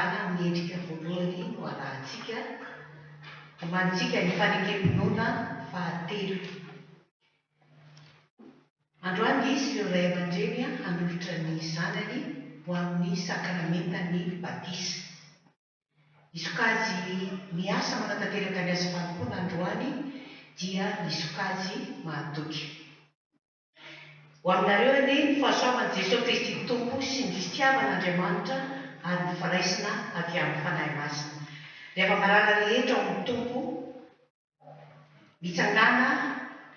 Filazana amin'ny endrika voalohany no arahantsika. Omanintsika ny fanekem-pinoana fahatelo. Androany dia hisy ireo ray aman-dreny hanolotra ny zanany ho amin'ny sakramentan'ny batisa. Ny sokajy miasa manatanteraka ny asa fanompoana androany dia ny sokajy mahatoky. Ho aminareo anie ny fahasoavan'i Jesoa Kristy Tompo sy ny fitiavan'Andriamanitra ary ny firaisana avy amin'ny Fanahy Masina. Ry hava-malala rehetra ao amin'ny Tompo, mitsangàna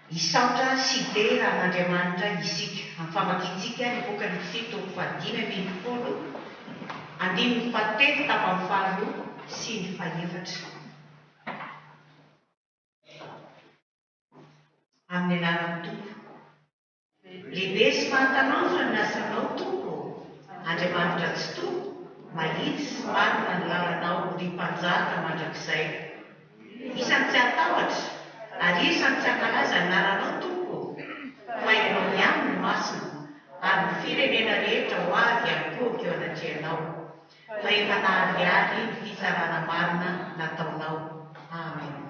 hisaotra sy hidera an'Andriamanitra isika amin'ny famakiantsika ny Apokalypsy toko fahadimy ambin'ny folo, andininy fahatelo tapany faharoa sy ny fahefatra. Amin'ny anaran'ny Tompo. Lehibe sy mahatalanjona ny asanao, Tompo ô! Andriamanitra Tsitoha, mahitsy sy marina ny lalanao, ry Mpanjaka mandrakizay. Iza no tsy hatahotra, ary iza no tsy hankalaza ny anaranao, Tompo ô? Fa Ianao ihany no masina, ary ny firenena rehetra ho avy hiankohoka eo anatrehanao, fa efa naharihary ny fitsarana marina nataonao. Amena.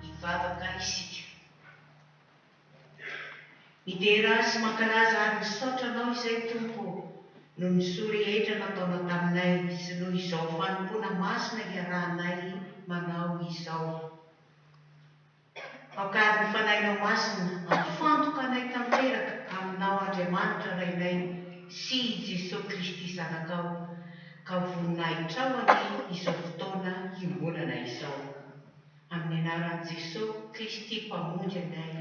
Hivavaka isika. Midera sy mankalaza ary misaotra Anao izay Tompo ô, noho ny soa rehetra nataonao taminay sy noho izao fanompoana masina iarahanay manao izao. Aoka àry ny Fanahinao Masina hampifantoka anay tanteraka Aminao Andriamanitra Rainay sy i Jesoa Kristy Zanakao, ka ho voninahitrao anie izao fotoana iombonana izao. Amin'ny anaran'i Jesoa Kristy Mpamonjy anay.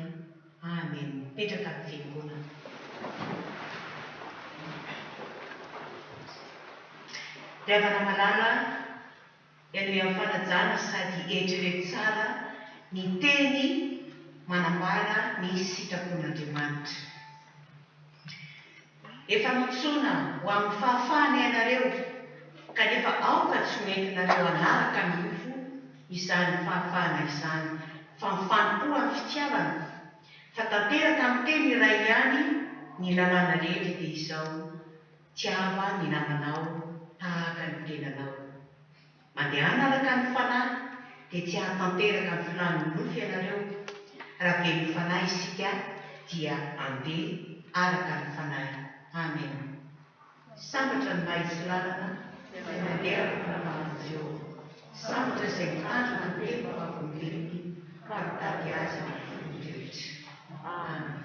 Amen. Mipetraka ny Fiangonana. Ry havana malala, Henoy amin'ny fanajana sady eritrereto tsara ny teny manambara ny sitrapon'Andriamanitra. Efa nantsoina ho amin'ny fahafahana ianareo, kanefa aoka tsy ho entinareo hanaraka ny nofo izany fahafahana izany, fa mifanompoa amin'ny fitiavana, fa tanteraka amin'ny teny iray ihany ny lalàna rehetra dia izao, Tiava ny namanao tahaka ny tenanao. Mandehana araka ny fanahy dia tsy hahatanteraka ny filàn'ny nofo ianareo. Raha velon'ny fanahy isika dia handeha araka ny Fanahy. Amena. Sambatra ny mahitsy lalana izay mandeha araka ny lalàn'i Jehovah. Sambatra izay mitandrina ny teny vavolombelony ka mitady azy amin'ny fony rehetra. Amena.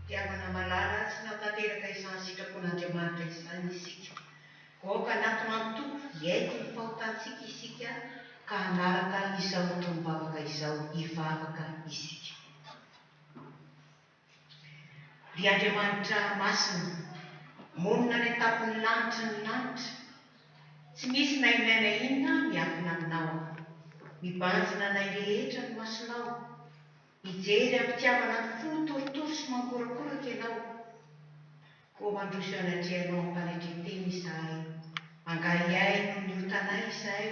Fitiavana malala tsy nahatanteraka izany sitrapon'Andriamanitra izany isika. Koa aoka hanatona ny Tompo hiaiky ny fahotantsika isika ka hanaraka izao tonom-bavaka izao, hivavaka isika. Ry Andriamanitra masina, monina any an-tampon'ny lanitry ny lanitra, tsy misy na inona na inona miafina aminao. Mibanjina anay rehetra ny masonao. Mijery am-pitiavana ny fo torotoro sy mangorakoraka ianao. Koa mandroso eo anatrehanao am-panetren-tena izahay. Mangahiahy noho ny otanay izahay,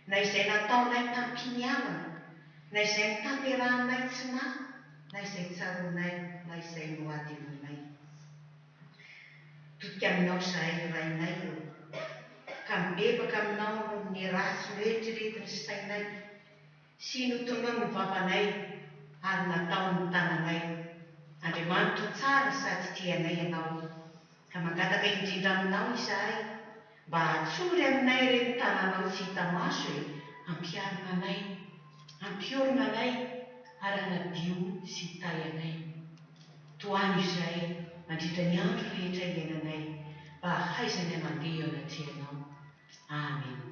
na izay nataonay tamim-piniavana, na izay notanterahinay tsy nahy, na izay tsaroanay, na izay nohadinoinay. Mitodika aminao izahay, ry Rainay ô, ka mibebaka aminao noho ny ratsy noeritreretin'ny sainay sy notononin'ny vavanay ary nataon'ny tananay. Andriamanitra tsara sady tia anay Ianao, ka mangataka indrindra aminao izahay mba atsory aminay ireny tananao tsy hita maso e, hampiarina anay, hampiorina anay ary hanadio sy hitahy anay. Tohano izahay mandritra ny andro rehetra iainanay mba hahaizanay mandeha eo anatrehanao. Amena.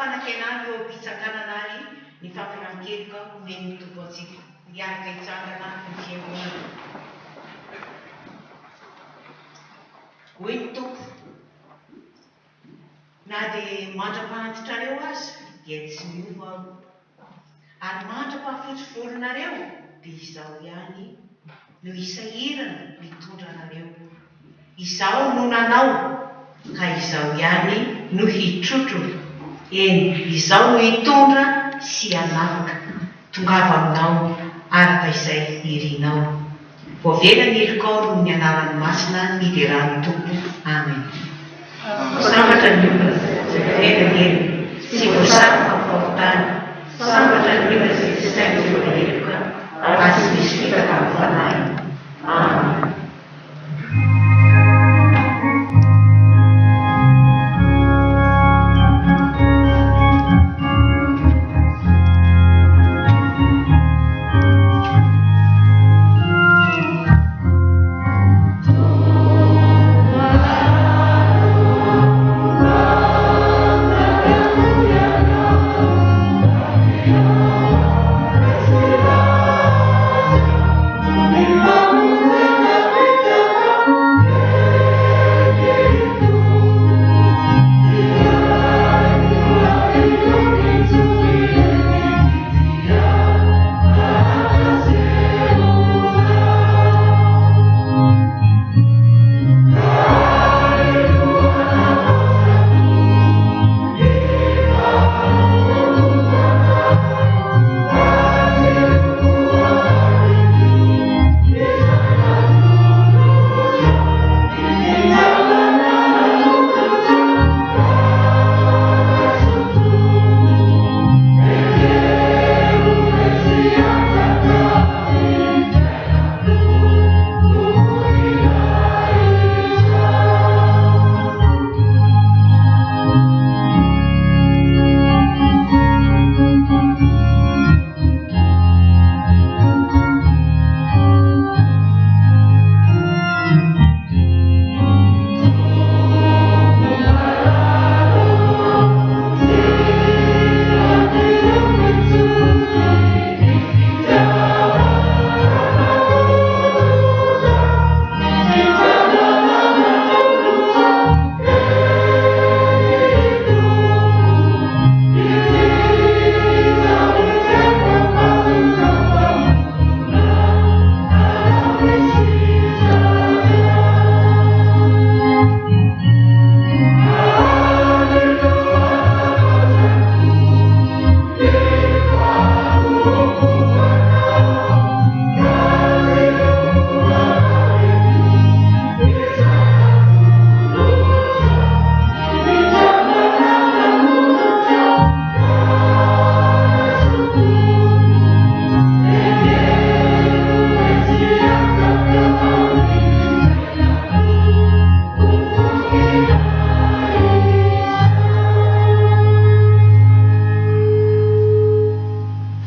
fanantenana eo am-pitsanganana ary ny famelan-keloka omen'ny Tompo antsika. Hiaraka hitsangana ny Fiangonana. Hoy ny Tompo, Na dia mandra-pahantitrareo aza dia tsy miova Aho, ary mandra-pahafotsy volonareo dia Izaho ihany no hisahirana mitondra anareo. Izaho no nanao, ka Izaho ihany no hitrotro, eny, Izaho no hitondra sy hanafaka. Tongava aminao araka izay irinao. Voavela ny helokao noho ny anarany masina hiderà ny Tompo. Amen. Sambatra ny olona izay voavela ny helony, tsy voasarona ny fahotany. Sambatra ny olona izay tsy sain'ny vola heloka ary tsy misy fitaka amin'ny fanahiny. Amen.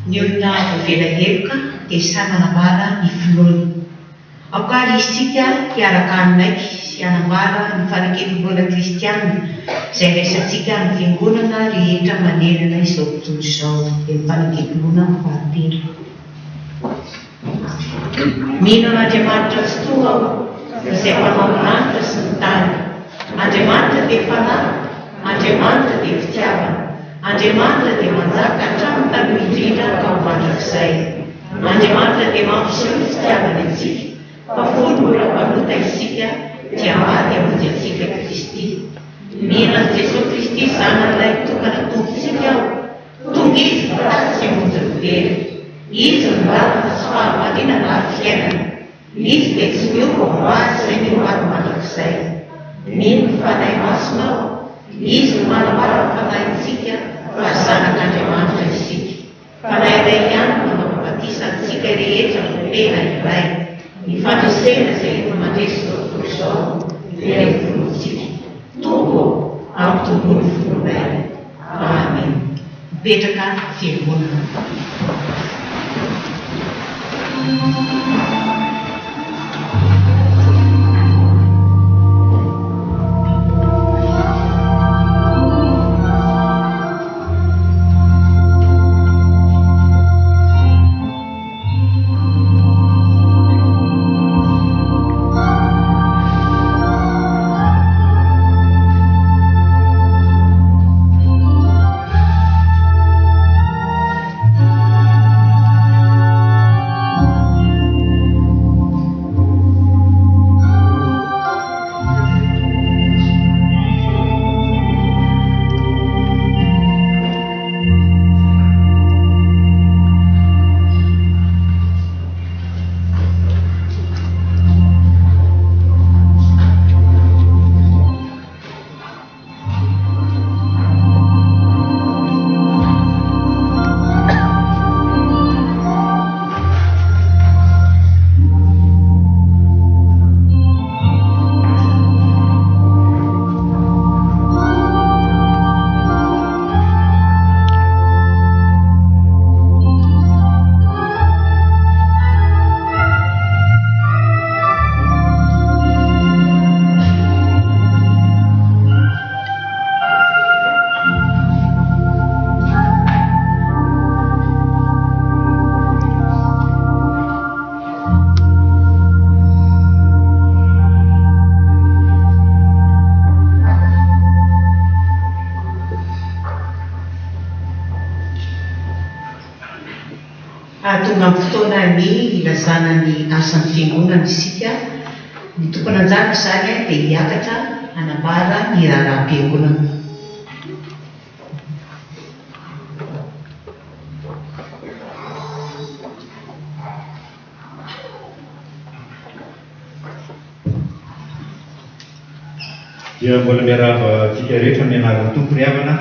Ny olona voavela heloka dia sahy manambara ny finoany. Aoka àry isika hiaraka hanaiky sy hanambara ny fanekem-pinoana kristiana izay raisintsika amin'ny Fiangonana rehetra manerana izao tontolo izao, dia ny fanekem-pinoana fahatelo. Mino an'Andriamanitra Tsitoha aho, izay Mpanao ny lanitra sy ny tany. Andriamanitra dia Fanahy, Andriamanitra dia Fitiavana, Andriamanitra dia manjaka hatramin'ny taloha indrindra ka ho mandrakizay. Andriamanitra dia mampiseho ny fitiavany antsika, fa fony mbola mpanota isika, dia maty hamonjy antsika Kristy. Mino an'i Jesoa Kristy Zanany Lahitokana Tompontsika aho, Tonga Izy hitady sy hamonjy ny very. Izy no lalana sy fahamarinana ary fiainana. Izy dia tsy miova omaly sy anio ary mandrakizay. Mino ny Fanahy Masina aho. Izy no manambara ny fanahintsika fa zanak'Andriamanitra isika. Fanahy iray ihany no manao batisa antsika rehetra ho tena iray. Ny fandresena izay efa mandresy izao tontolo izao dia ny finoantsika. Tompo ô, ampitomboy ny finoanay. Amen. Mipetraka fiangonana. Tonga amin'ny fotoana ny hilazana ny asan'ny Fiangonana isika. Ny tompon'anjara izany dia hiakatra hanambara ny raharaham-piangonana. Dia mbola miarahaba antsika rehetra amin'ny anaran'ny Tompo ry havana.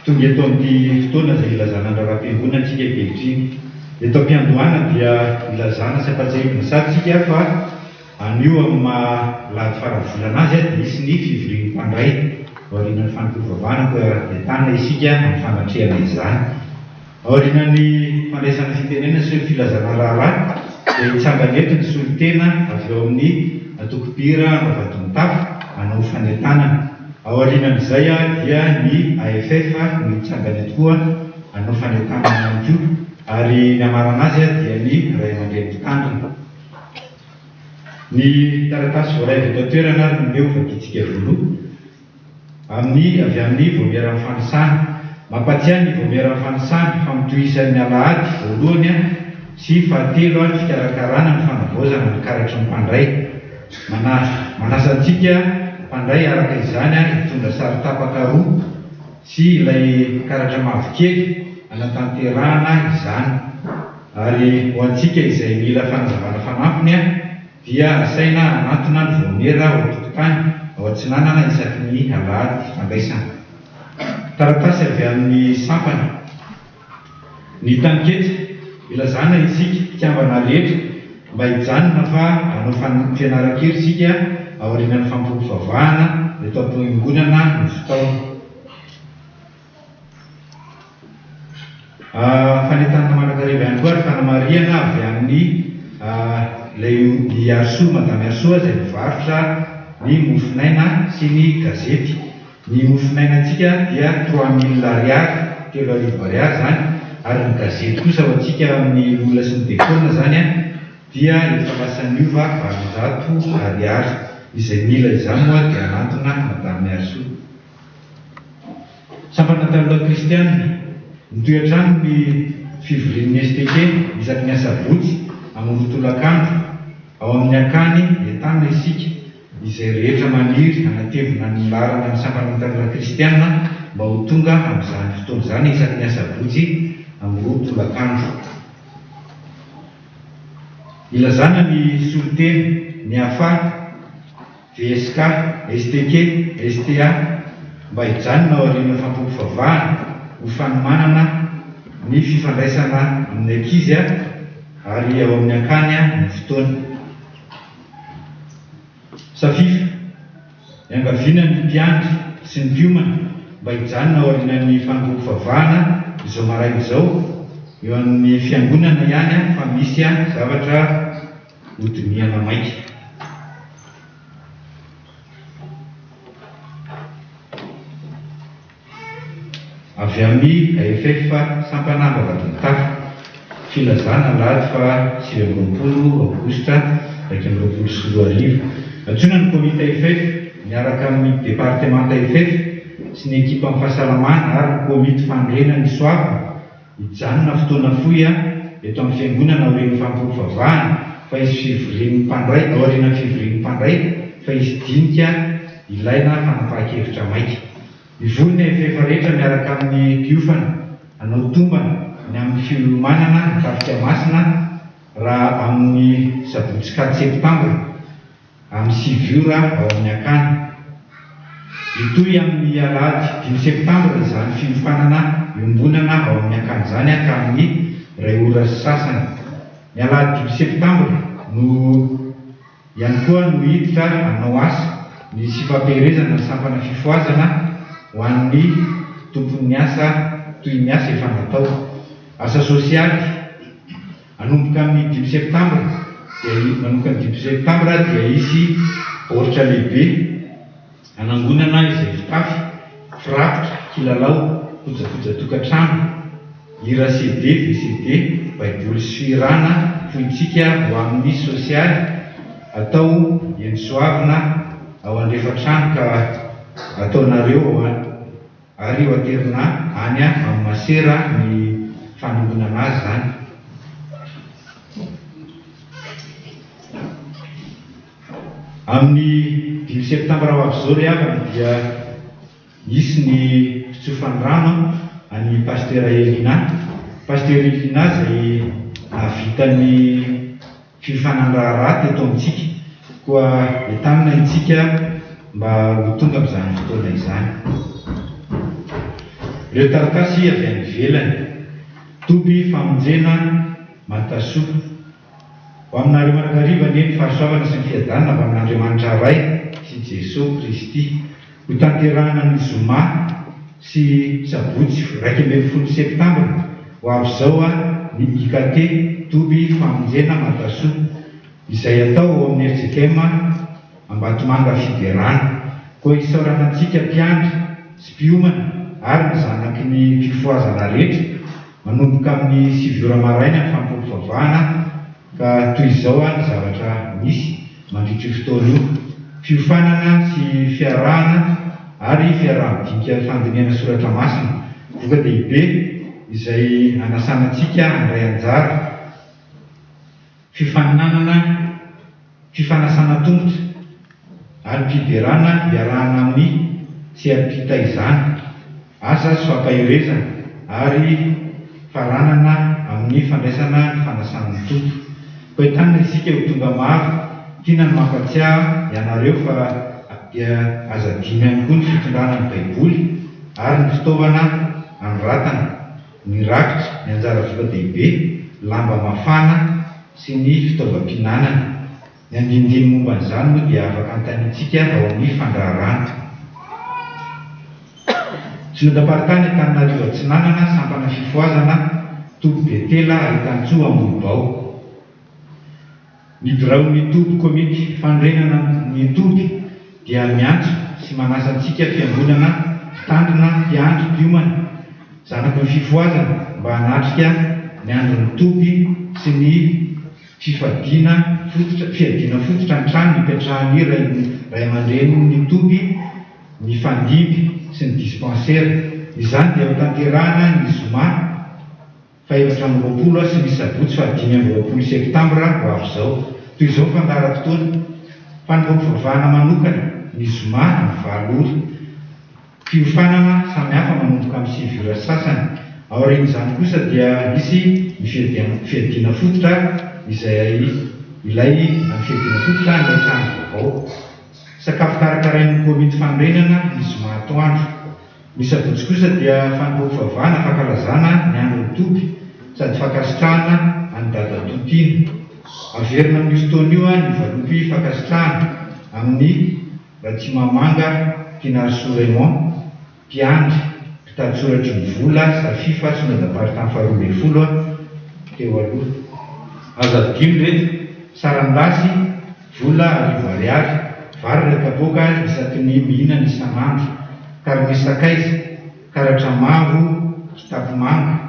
Tonga eto amin'ity fotoana izay ilazana ny raharaham-piangonana isika ankehitriny. Eto am-piandohana dia ilazana sy ampahatsiahivina sady isika fa anio amin'ny maha alahady faran'ny volana azy dia hisy ny fivorian'ny mpandray aorianan'ny fanompoam-pivavahana koa entanina isika amin'ny fanatrehana izany. Aorianan'ny fandraisana fitenenana sy filazana raharaha dia hitsangana eto ny solontena avy ao amin'ny antoko mpihira Ambavahadimitafo hanao fanentanana. Aorianan'izay dia ny AFF no hitsangana eto koa hanao fanentanana ihany koa ary ny hamarana azy dia ny Ray aman-dreny mpitandrina. Ny taratasy voaray avy eto an-toerana ary no ndeha hovakintsika voalohany. Amin'ny avy amin'ny Vaomieran'ny Fanisana. Mampatsiahy ny Vaomieran'ny Fanisana fa mitohy isan'ny alahady voalohany sy fahatelo ny fikarakarana ny fanavaozana ny karatry ny mpandray. Manasa antsika mpandray araka izany hitondra sary tapaka roa sy ilay karatra mavokely hanatanterahana izany. Ary ho antsika izay mila fanazavana fanampiny, dia asaina hanantona ny vaomiera ao an-tokotany ao Atsinanana isaky ny alahady fandraisana taratasy avy amin'ny sampana ny taninketsa ilazana isika mpikambana rehetra mba hijanona fa hanao fianaran-kery isika aorianan'ny fampivavahana eto am-piangonana ny fotoana. Fanentanana mandrakariva ihany koa ary fanamarihana avy amin'ny ilay i Harisoa, Madame Harisoa izay mivarotra ny mofonaina sy ny gazety. Ny mofonainantsika dia trois mille ariary, 3000 ariary izany, ary ny gazety kosa ho antsika amin'ny loholona sy ny dekona izany dia efa lasa niova 800 ariary. Izay mila izany moa dia hanantona Madame Harisoa. Sampana Tanora Kristiana, Mitohy hatrany ny fivorian'ny STK isaky ny asabotsy amin'ny roa tolakandro ao amin'ny Akany Entanina isika izay rehetra maniry hanatevina ny laharana ny Sampana Tanora Kristiana mba ho tonga amin'izany fotoana izany isaky ny asabotsy amin'ny roa tolakandro. Ilazana ny solontena, ny AFA. VSK, STK, STA, mba hijanona aorian'ny fampiompivavahana ho fanomanana ny fifandraisana amin'ny ankizy ary ao amin'ny akany ny fotoana. Safifa, Iangaviana ny mpiandry sy ny mpiomana mba hijanona aorianan'ny fanompoam-pivavahana izao maraina izao eo amin'ny fiangonana ihany fa misy zavatra hodinihana maika. Avy amin'ny AFF sampana Ambavahadimitafo, filazana alahady faha 29 aogositra 2021. Antsoina ny komity AFF miaraka amin'ny departemanta AFF sy ny ekipan'ny fahasalamana ary ny komity fanorenana i Soavina Hijanona fotoana fohy eto amin'ny fiangonana aorian'ny fampivavahana fa hisy fivorian'ny mpandray aorianan'ny fivorian'ny mpandray fa hisy dinika ilaina fanapahan-kevitra maika. Hivory ny AFF rehetra miaraka amin'ny mpiofana hanao tombana ny amin'ny fiomanana ny tafika masina raha amin'ny sabotsy quatre septambra. Amin'ny sivy ora ao amin'ny akany. Hitohy amin'ny alahady dimy septambra izany fiofanana iombonana ao amin'ny akany izany ka amin'ny iray ora sy sasany. Ny alahady dimy septambra no ihany koa no hiditra hanao asa ny sifampiherezana ny sampana fifohazana ho an'ny tompon'ny asa toy ny asa efa natao. Asa sosialy. Hanomboka amin'ny dimy septambra dia manomboka ny dimy septambra dia hisy baoritra lehibe hanangonana izay fitafy, firafitra, kilalao, kojakoja tokantrano, hira CD, VCD, baiboly sy fihirana fointsika ho amin'ny sosialy atao eny Soavina ao Andrefatrano ka ataonareo ao Ary ho aterina any amin'ny masera ny fanongonana azy izany. Amin'ny dimy septambra ho avy izao ry havana dia hisy ny fitsofan-drano an'i Pasitera Elina. Pasitera Elina izay nahavita ny fiofanan-draharaha teto amintsika. Koa entanina isika mba ho tonga amin'izany fotoana izany. Ireo taratasy avy any ivelany. Toby famonjena Matasoa. Ho aminareo mandrakariva anie ny fahasoavana sy ny fiadanana avy amin'Andriamanitra Ray sy Jesoa Kristy. Ho tanterahana ny zoma sy sabotsy 11 septambra ho avy izao ny IKT Toby Famonjena Matasoa izay atao ao amin'ny fjkm Ambatomanga Fiderana. Koa isaorana antsika mpiandry sy mpiomana ary ny zanaky ny fifohazana rehetra Manomboka amin'ny sivy ora maraina ny fanompoam-pivavahana ka toy izao ny zavatra misy mandritra io fotoana io, fiofanana sy fiarahana ary fiaraha-midinika fandinihana soratra masina, voka-dehibe izay anasana antsika handray anjara, fifaninanana fifanasana tongotra, alim-piderana iarahana amin'ny seha-pitaizana, asa sy fampaherezana ary faranana amin'ny fandraisana ny fanasan'ny Tompo. Koa entanina isika ho tonga maro, tiana ny mampatsiahy ianareo fa dia aza adino ihany koa ny fitondrana ny Baiboly ary ny fitaovana anoratana. ny rakitra, ny anjara voka-dehibe, lamba mafana sy ny fitaovam-pihinanana. Ny andinindiny momba an'izany moa dia afaka anontaniantsika ao amin'ny fandraharahana. Synodam-paritany Antananarivo Atsinanana, Sampana Fifohazana, Toby Betela, Ahitan-tsoa Ambohibao. Ny biraon'ny toby Komity fanorenana ny toby dia miantso sy manasa antsika fiangonana mpitandrina, mpiandry, mpiomana, zanaky ny fifohazana mba hanatrika ny andron'ny toby sy ny fifadiana fototra fiadiana fototra ny trano nipetrahan'ny ray aman-drenin'ny toby mifandimby sy ny dispensaire. Izany dia hotanterahana ny zoma faha-24 sy ny sabotsy faha-25 septambra ho avy izao. Toy izao ny fandaharam-potoana, fanompoam-pivavahana manokana ny zoma amin'ny valo ora, fiofanana samihafa manomboka amin'ny sivy ora sy sasany. Aorian'izany kosa dia hisy ny fiadiana fototra izay ilay amin'ny fiadiana fototra an'ilay trano vaovao. Sakafo karakarain'ny komity fanorenana ny zoma atoandro. Ny sabotsy kosa dia fanompoam-pivavahana fankalazana ny andron'ny Toby sady fankasitrahana an'i Dadatoa Tiana. Averina amin'io fotoana io ny valopy fankasitrahana amin'i Ratsimamanga Tianarisoa Raymond, mpiandry, mpitantsoratry ny vola Safifa Synodam-paritany faharoa 12 teo aloha. Aza adino ireto, saran-dasy, Vola 1000 ariary, vary iray kapoaka isaky ny mihinana isan'andro, karne sakaiza, karatra mavo, kitapo manga,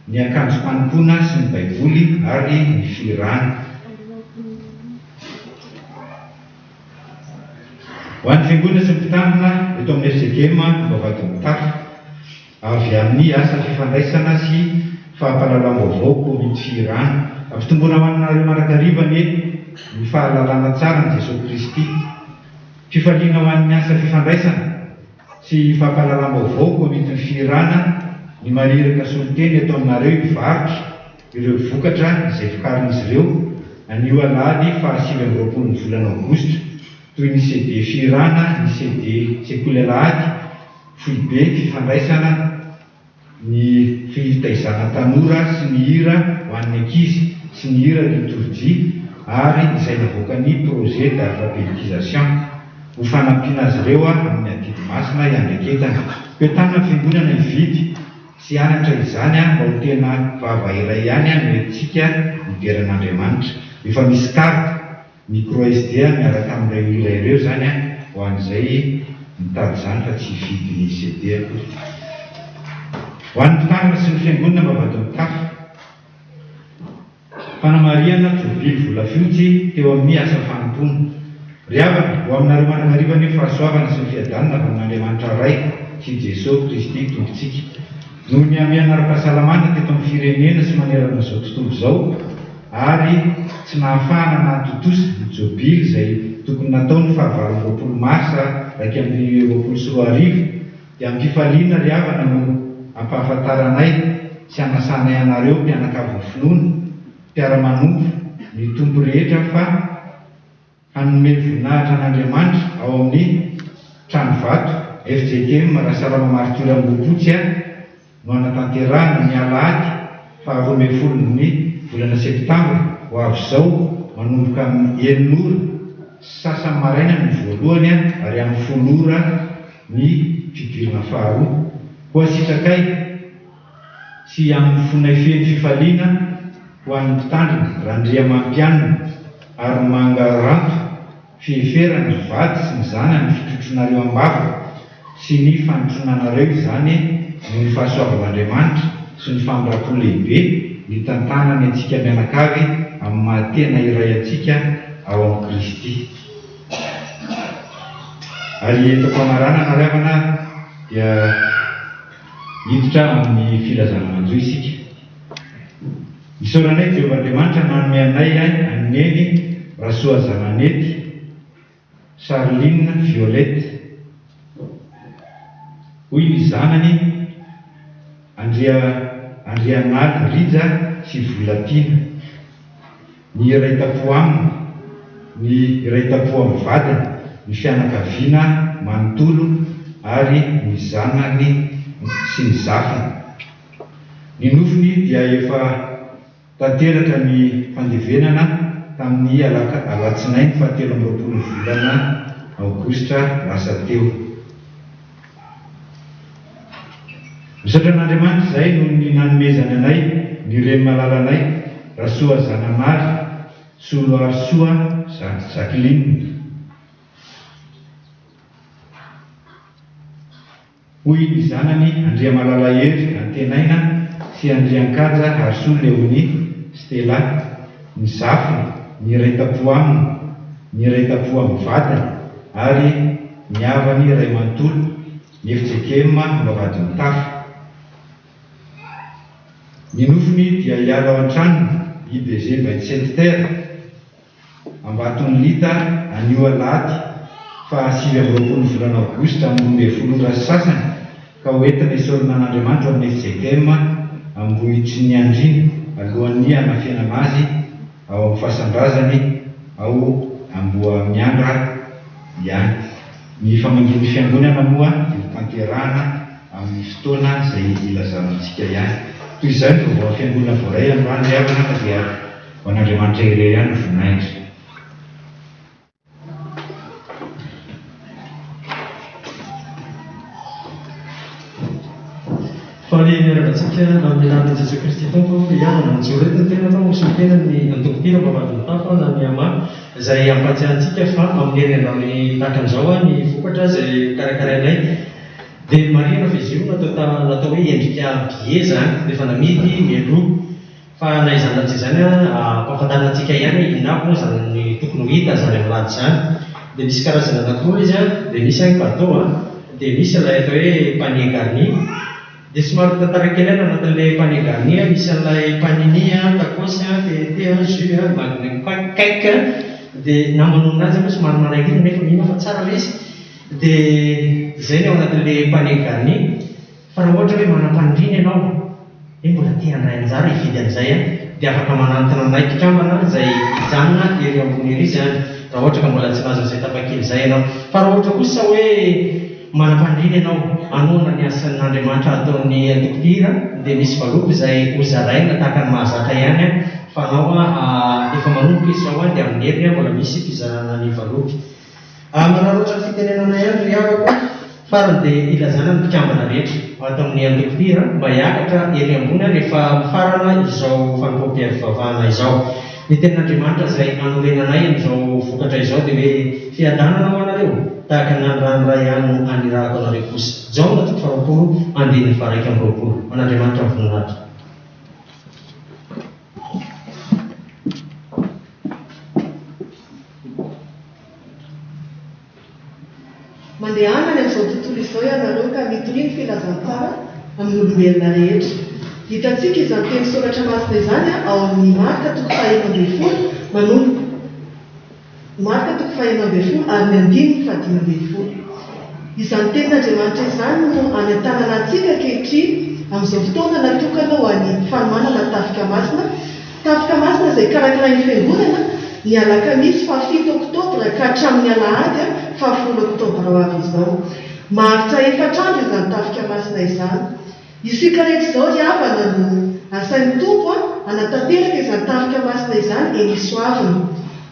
ny akanjom-panompoana sy ny baiboly ary ny fihirana. Ho an'ny Fiangonana sy ny Mpitandrina eto amin'ny FJKM Ambavahadimitafo. Avy amin'ny asa fifandraisana sy fampahalalam-baovao Komity Fihirana. Ampitomboina ho anareo mandrakariva anie ny fahalalana tsara an'i Jesoa Kristy. Fifaliana ho an'ny asa fifandraisana sy fampahalalam-baovao Komitin'ny Fihirana ny mariraka solontena eto aminareo hivarotra ireo vokatra izay vokarin'izy ireo anio alahady faha 29 ny volana aogositra toy ny CD Fihirana, ny CD Sekoly Alahady, Foibe fifandraisana ny fitaizana tanora sy ny hira ho an'ny ankizy sy ny hira litorjia ary izay navoakan'ny Projet d'alphabétisation ho fanampiana azy ireo amin'ny adidy masina iandraiketana. Koa entanina ny fiangonana hividy sy hianatra izany mba ho tena vava iray ihany no entintsika midera an'Andriamanitra. Efa misy carte Micro SD miaraka amin'ireo hira ireo izany an, ho an'izay mitady izany fa tsy hividy ny CD akory. Ho an'ny mpitandrina sy ny fiangonana Ambavahadimitafo. Fanamarihana Jobily volafotsy teo amin'ny asa fanompoana. Ry havana, ho aminareo mandrakariva anie ny fahasoavana sy ny fiadanana avy amin'Andriamanitra Ray sy Jesoa Kristy Tompontsika. Noho ny hamehana ara-pahasalamana teto amin'ny firenena sy manerana izao tontolo izao, ary tsy nahafahana nahatontosa ny jobily izay tokony natao ny faha 28 marsa 2021 dia am-pifaliana ry havana no ampahafantaranay sy anasanay anareo mpianakavin'ny finoana, mpiara-manompo ny Tompo rehetra fa Hanome voninahitra an'Andriamanitra ao amin'ny Tranovato fjkm Rasalama Martiora Ambohipotsy no hanatanterahana ny alahady faha 12 ny volana septambra ho avy izao manomboka amin'ny enina ora sy sasany maraina ny voalohany ary amin'ny folo ora ny fidirana faharoa. Koa sitrakay sy amin'ny fonay feno fifaliana ho an'ny Mpitandrina Randriamampianina ary Mangaranto Fieferana ny vady sy ny zanany ny fitrotronareo am-bavaka sy ny fanotronanareo izany noho ny fahasoavan'Andriamanitra sy ny famindram-po lehibe nitantanany antsika mianakavy amin'ny maha tena iray antsika ao amin'i Kristy. Ary eto am-pamaranana ry havana dia hiditra amin'ny filazana manjo isika. Isaoranay Jehovah Andriamanitra nanome anay an'i Neny Rasoazananety, Charline Violette, hoy ny zanany Andria Andrianaly Rija sy Volatiana. Ny iray tampo aminy, ny iray tampo amin'ny vadiny, ny fianakaviana manontolo ary ny zanany sy ny zafiny. Ny nofiny dia efa tanteraka ny fandevenana tamin'ny alatsinainy fahatelo amby 20 volana aogositra lasa teo. Misaotra an'Andriamanitra izahay noho ny nanomezany anay ny reny malalanay Rasoa Zanamary Soloarisoa Jacqueline. Hoy ny zanany Andriamalala Hery Antenaina sy Andriankaja Harisoa Léonie Stella, ny zafiny, ny iray tampo aminy, ny iray tampo amin'ny vadiny ary ny havany iray manontolo, ny fjkm Ambavahadimitafo. Ny nofony dia hiala ao an-tranony, IBG 27 terre. Ambatonilita, anio alahady faha 29 ny volana aogositra amin'ny 12 ora sy sasany ka ho entina hisaorana an'Andriamanitra ao amin'ny fjkm Ambohitriniandriana alohan'ny hanafenana azy ao amin'ny fasan-drazany ao Ambohamiandra ihany. Ny famangian'ny fiangonana moa dia ho tanterahana amin'ny fotoana izay ilazana antsika ihany. Toy izany ny vaovaon'ny fiangonana voaray androany ry havana fa dia Ho an'Andriamanitra irery ihany ny voninahitra. Faly miarahaba antsika amin'ny anaran'i Jesoa Kristy Tompo ry havana. Mijoro eto ny tenako ho solontenan'ny antoko mpino Ambavahadin'ny Tafa na ny ama izay hampahatsiahy antsika fa amin'ny herinandro tahaka an'izao ny vokatra izay hokarakarainay dia marihina fa izy io natao natao hoe endrika billet izany efa namidy mialoha. Fa na izany na tsy izany an, ampahafantarina antsika ihany hoe inona avy moa izany ny tokony ho hita izany amin'ny lahady izany. Dia misy karazany anankiroa izy an, dia misy an cadeau an, dia misy ilay atao hoe panier garni. Dia somary tantaraiko kely ihany ao anatin'ilay panier garni an, misy an'ilay panini an, tacos an, TNT an, jus an, magnum cake an, dia na manonona azy moa somary manahirana nefa mino aho fa tsara ilay izy. Dia izay ny ao anatin'ilay panier garni. Fa raha ohatra hoe manam-paniriana ianao hoe mbola te handray anjara hividy an'izay an, dia afaka manantona anay mpikambana izay hijanona ery ambony ery izany, raha ohatra ka mbola tsy nahazo an'izay tapakila izay ianao. Fa raha ohatra kosa hoe manam-paniriana ianao hanohana ny asan'Andriamanitra ataon'ny antoko mpihira, dia misy valopy izay hozaraina tahaka ny mahazatra ihany an, fanao efa manomboka izy izao an, dia amin'ny heriny an mbola misy fizarana ny valopy. Manararaotra ny fitenenana ihany ry havako, farany dia ilazana ny mpikambana rehetra ato amin'ny antoko mpihira mba hiakatra ery ambony rehefa mifarana izao fanompoam-piavivavahana izao. Ny tenin'Andriamanitra izay anorenanay an'izao vokatra izao dia hoe fiadanana ho anareo, tahaka ny nanirahan'ny Ray ahy no anirahako anareo kosa. Jaona toko faharoapolo andininy faha-21. Ho an'Andriamanitra ny voninahitra. Mandehana any amin'izao tontolo izao ianareo ka mitoria ny filazantsara amin'ny olombelona rehetra. Hitantsika izany teny soratra masina izany ao amin'ny Marka toko faha 14 manomboka. Marka toko faha-16 ary ny andininy faha-15. Izany tenin'Andriamanitra izany no anentanana antsika ankehitriny amin'izao fotoana natokana ho an'ny fanomanana ny Tafika Masina, Tafika Masina izay karakarain'ny Fiangonana ny alakamisy fahafito oktobra ka hatramin'ny alahady fahafolo oktobra ho avy izao. Maharitra efatra andro izany Tafika Masina izany. Isika rehetra izao ry havana no asain'ny Tompo hanatanteraka izany tafika masina izany eny Isoavina.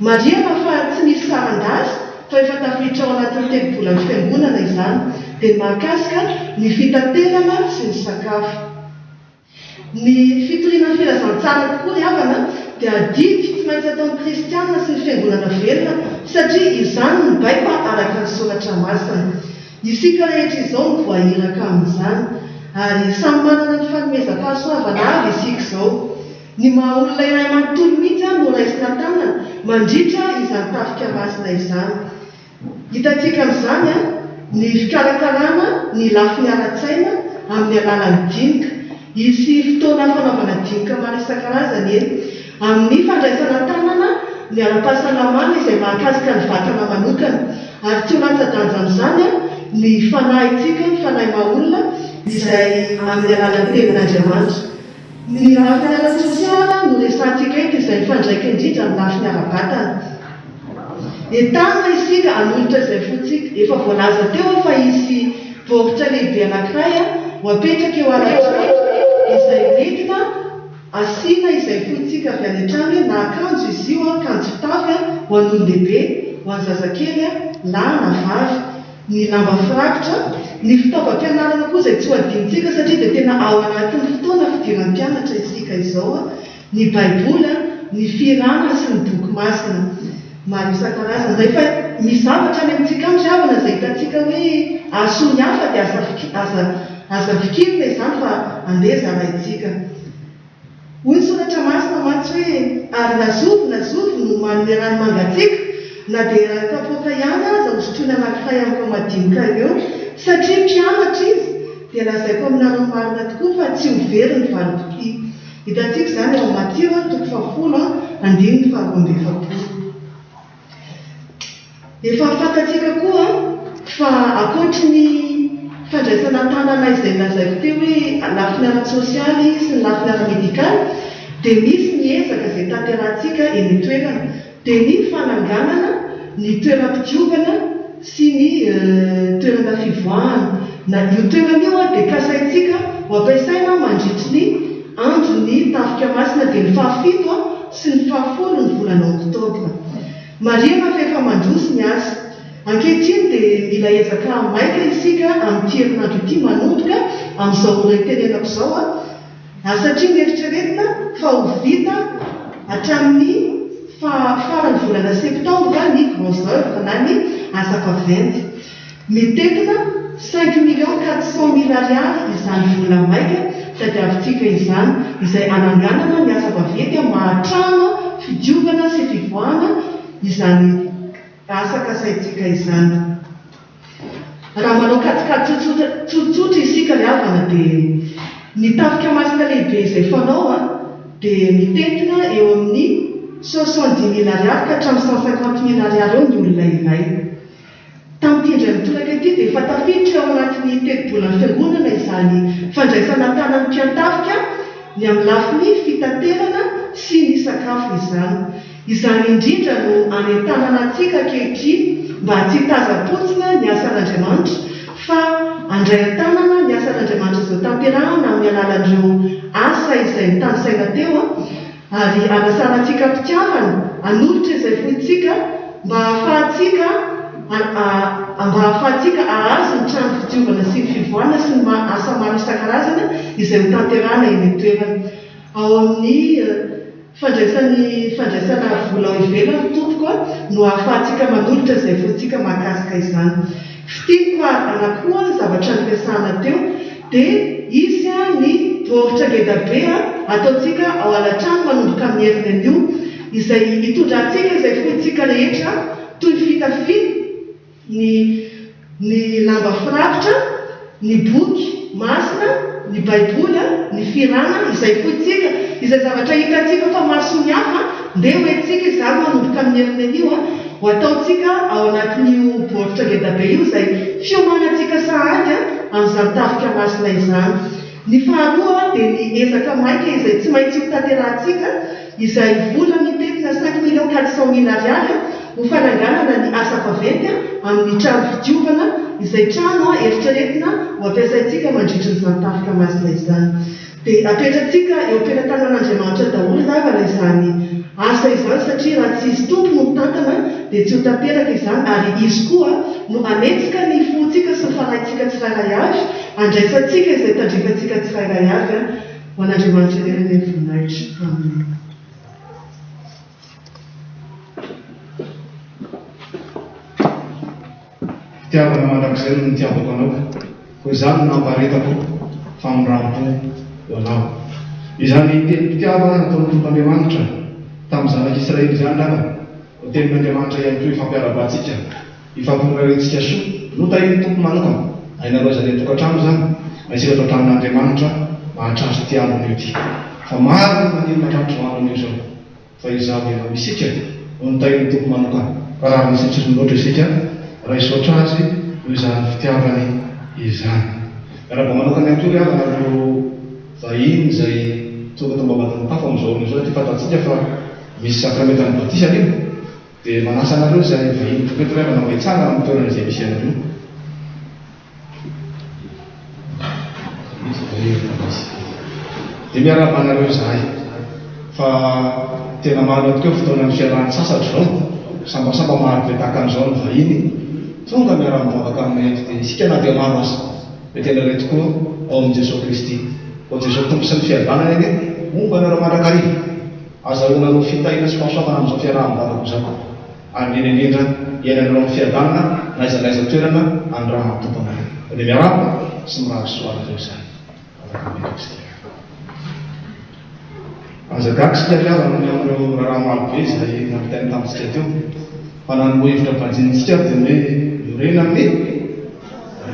Marihana fa tsy misy saran-dasy fa efa tafiditra ao anatin'ny tetibolan'ny Fiangonana izany, dia ny mahakasika ny fitaterana sy ny sakafo. Ny fitoriana ny filazantsara tokoa ry havana dia adidy tsy maintsy ataon'ny kristiana sy ny Fiangonana velona satria izany no baiko araka ny Soratra Masina. Isika rehetra izao no voahiraka amin'izany, ary samy manana ny fanomezam-pahasoavana avy isika izao. Ny maha-olona iray manontolo mihitsy no raisina an-tanana mandritra izany tafika masina izany. Hitantsika amin'izany ny fikarakarana ny lafiny ara-tsaina amin'ny alalan'ny dinika. Hisy fotoana fanaovana dinika maro isan-karazany eny. Amin'ny fandraisana an-tanana ny ara-pahasalamana izay mahakasika ny vatana manokana. Ary tsy ho latsa-danja amin'izany ny fanahintsika, ny fanahy maha-olona, izay amin'ny alalan'ny Tenin'Andriamanitra. Ny lafiny ara-tsosialy no resahantsika eto izay mifandraika indrindra amin'ny lafiny ara-batana. Entanina isika hanolotra izay fontsika. Efa voalaza teo fa hisy baoritra lehibe anankiray ho apetraka eo Alatsinainy izay hoentina asiana izay fointsika avy any an-trano hoe na akanjo izy io, akanjo fitafy ho an'olon-dehibe, ho an'ny zazakely, lahy na vavy, ny lamba firakotra, ny fitaovam-pianarana koa izay tsy ho adinontsika satria dia tena ao anatin'ny fotoana fidiran'ny mpianatra isika izao, ny baiboly, ny fihirana sy ny boky masina maro isan-karazany. Rehefa misy zavatra any amintsika any ry havana izay hitantsika hoe hahasoa ny hafa dia aza aza fikirina izany fa andeha zaraintsika. Hoy ny soratra masina mantsy hoe, Ary na zovy na zovy no manome rano mangatsiaka, na dia iray kapoaka ihany aza hosotroina anankiray amin'ireo madinika ireo, satria mpianatra izy, dia lazaiko aminareo marina tokoa fa tsy ho very ny valim-pitia. Hitantsika izany ao amin'ny Matio toko fahafolo andininy faharoa-amby-efapolo. Efa fantatsika koa fa ankoatry ny fandraisana an-tanana izay nolazaiko teo hoe lafiny ara-tsosialy sy ny lafiny ara-medikaly dia misy ny ezaka izay tanterahantsika eny an-toerana dia ny fananganana ny toeram-pidiovana sy ny toerana fivoahana. Na io toerana io dia kasaintsika ho ampiasaina mandritry ny andron'ny Tafika Masina dia ny fahafito sy ny fahafolo ny volana oktobra. Marihana fa efa mandroso ny asa. Ankehitriny dia mila ezaka maika isika amin'ity herinandro ity manomboka amin'izao ora itenenako izao ary satria noeritreretina fa ho vita hatramin'ny faran'ny volana septambra ny gros oeuvre na ny asa vaventy. Mitentina cinq millions quatre cent mille ariary izany vola maika tadiavintsika izany, izay hananganana ny asa vaventy maha-trano fidiovana sy fivoahana izany asa kasaintsika izany. Raha manao kajikajy tsotsotra tsotsotra isika ry havana dia ny tafika masina lehibe izay fanao dia mitentina eo amin'ny soixante dix mille ariary ka hatramin'ny cent cinquante mille ariary eo ny olona iray. Tamin'ity indray mitoraka ity dia efa tafiditra ao anatin'ny tetibolan'ny Fiangonana izany fandraisana an-tanan'ny mpiantafika ny amin'ny lafiny fitaterana sy ny sakafo izany. Izany indrindra no anentanana antsika ankehitriny mba tsy hitazam-potsiny ny asan'Andriamanitra fa handray an-tanana ny asan'Andriamanitra izao tanterahana amin'ny alalan'ireo asa izay notanisaina teo Ary anasana antsika am-pitiavana hanolotra izay fointsika mba hahafahantsika mba hahafahantsika hahazo ny trano fidiovana sy ny fivoahana sy ny asa maro isan-karazany izay hotanterahana eny an-toerana. Ao amin'ny fandraisan'ny fandraisana vola ao ivelany tompoko no hahafahantsika manolotra izay fointsika mahakasika izany. Fintiniko ary anankiroa ny zavatra niresahana teo dia hisy ny baoritra ngedabe ataontsika ao alatrano manomboka amin'ny heriny anio izay hitondrantsika izay fointsika rehetra toy ny fitafiana, ny ny lamba firakotra, ny boky masina, ny Baiboly, ny fihirana, izay fointsika, izay zavatra hitantsika fa mahasoa ny hafa, ndeha ho entintsika izany manomboka amin'ny heriny anio, ho ataontsika ao anatin'io baoritra ngezabe io izay fiomanantsika sahady amin'izany tafika masina izany. Ny faharoa dia ny ezaka maika izay tsy maintsy ho tanterahantsika, izay vola mitentina cinq millions quatre cent mille ariary ho fananganana ny asa vaventy amin'ny trano fidiovana, izay trano eritreretina ho ampiasaintsika mandritra izany tafika masina izany. Dia apetratsika eo am-pelatanan'Andriamanitra daholo ravana izany asa izany satria raha tsy Izy Tompo no mitantana dia tsy ho tanteraka izany ary Izy koa no hanetsika ny fontsika sy ny fanahintsika tsirairay avy handraisantsika izay tandrifantsika tsirairay avy ho an'Andriamanitra irery anie ny voninahitra. Amena. Fitiavana mandrakizay no nitiavako anao, koa izany no nampaharetako famindrampo ho anao. Izany tenim-pitiavana nataon'ny Tompo Andriamanitra tamin'ny zanak'Israely izany angamba no tenin'Andriamanitra ihany koa ifampiarahabantsika, ifampirariantsika soa. Notahian'ny Tompo manokana, na ianareo izay any an-tokantrano izany, na isika ato an-tranon'Andriamanitra mahatratra ity andro anio ity. Fa maro ny maniry mahatratra izao andro anio izao. Fa izaho ianao isika no notahian'ny Tompo manokana. Ka raha misy tsirony loatra isika, raisotra Azy noho izany fitiavany izany. Miarahaba manokana ihany koa ry havana ireo vahiny izay tonga tao am-bavahadin'ny tafo amin'izao ora izao satria fantatsika fa misy sakramentan'ny batisa anio. Dia manasa anareo izay vahiny tonga eto ry havana mba hitsangana amin'ny toerana izay misy anareo. Dia miarahaba anareo izahay fa tena marina tokoa fotoanan'ny fialan-tsasatra izao, sambasamba maro be tahaka an'izao ny vahiny tonga miara-mivavaka aminay eto dia isika na dia maro aza dia tena iray tokoa ao amin'i Jesoa Kristy. Koa Jesoa Tompo sy ny fiadanany anie homba anareo mandrakariva, azahoanareo fitahiana sy fahasoavana amin'izao fiaraha-mivavaka izao. Ary indrindra indrindra, iainanareo amin'ny fiadanana na aiza na aiza toerana anirahan'ny Tompo anareo. Fa dia miarahaba sy mirary soa anareo izany. Vavaka amin'ny Kristy. Aza gaga isika ry havana ny amin'ireo raharaha maro be izay nampitaina tamintsika teo. Fa na ny lohahevitra banjinintsika ary dia ny hoe miorena amin'ny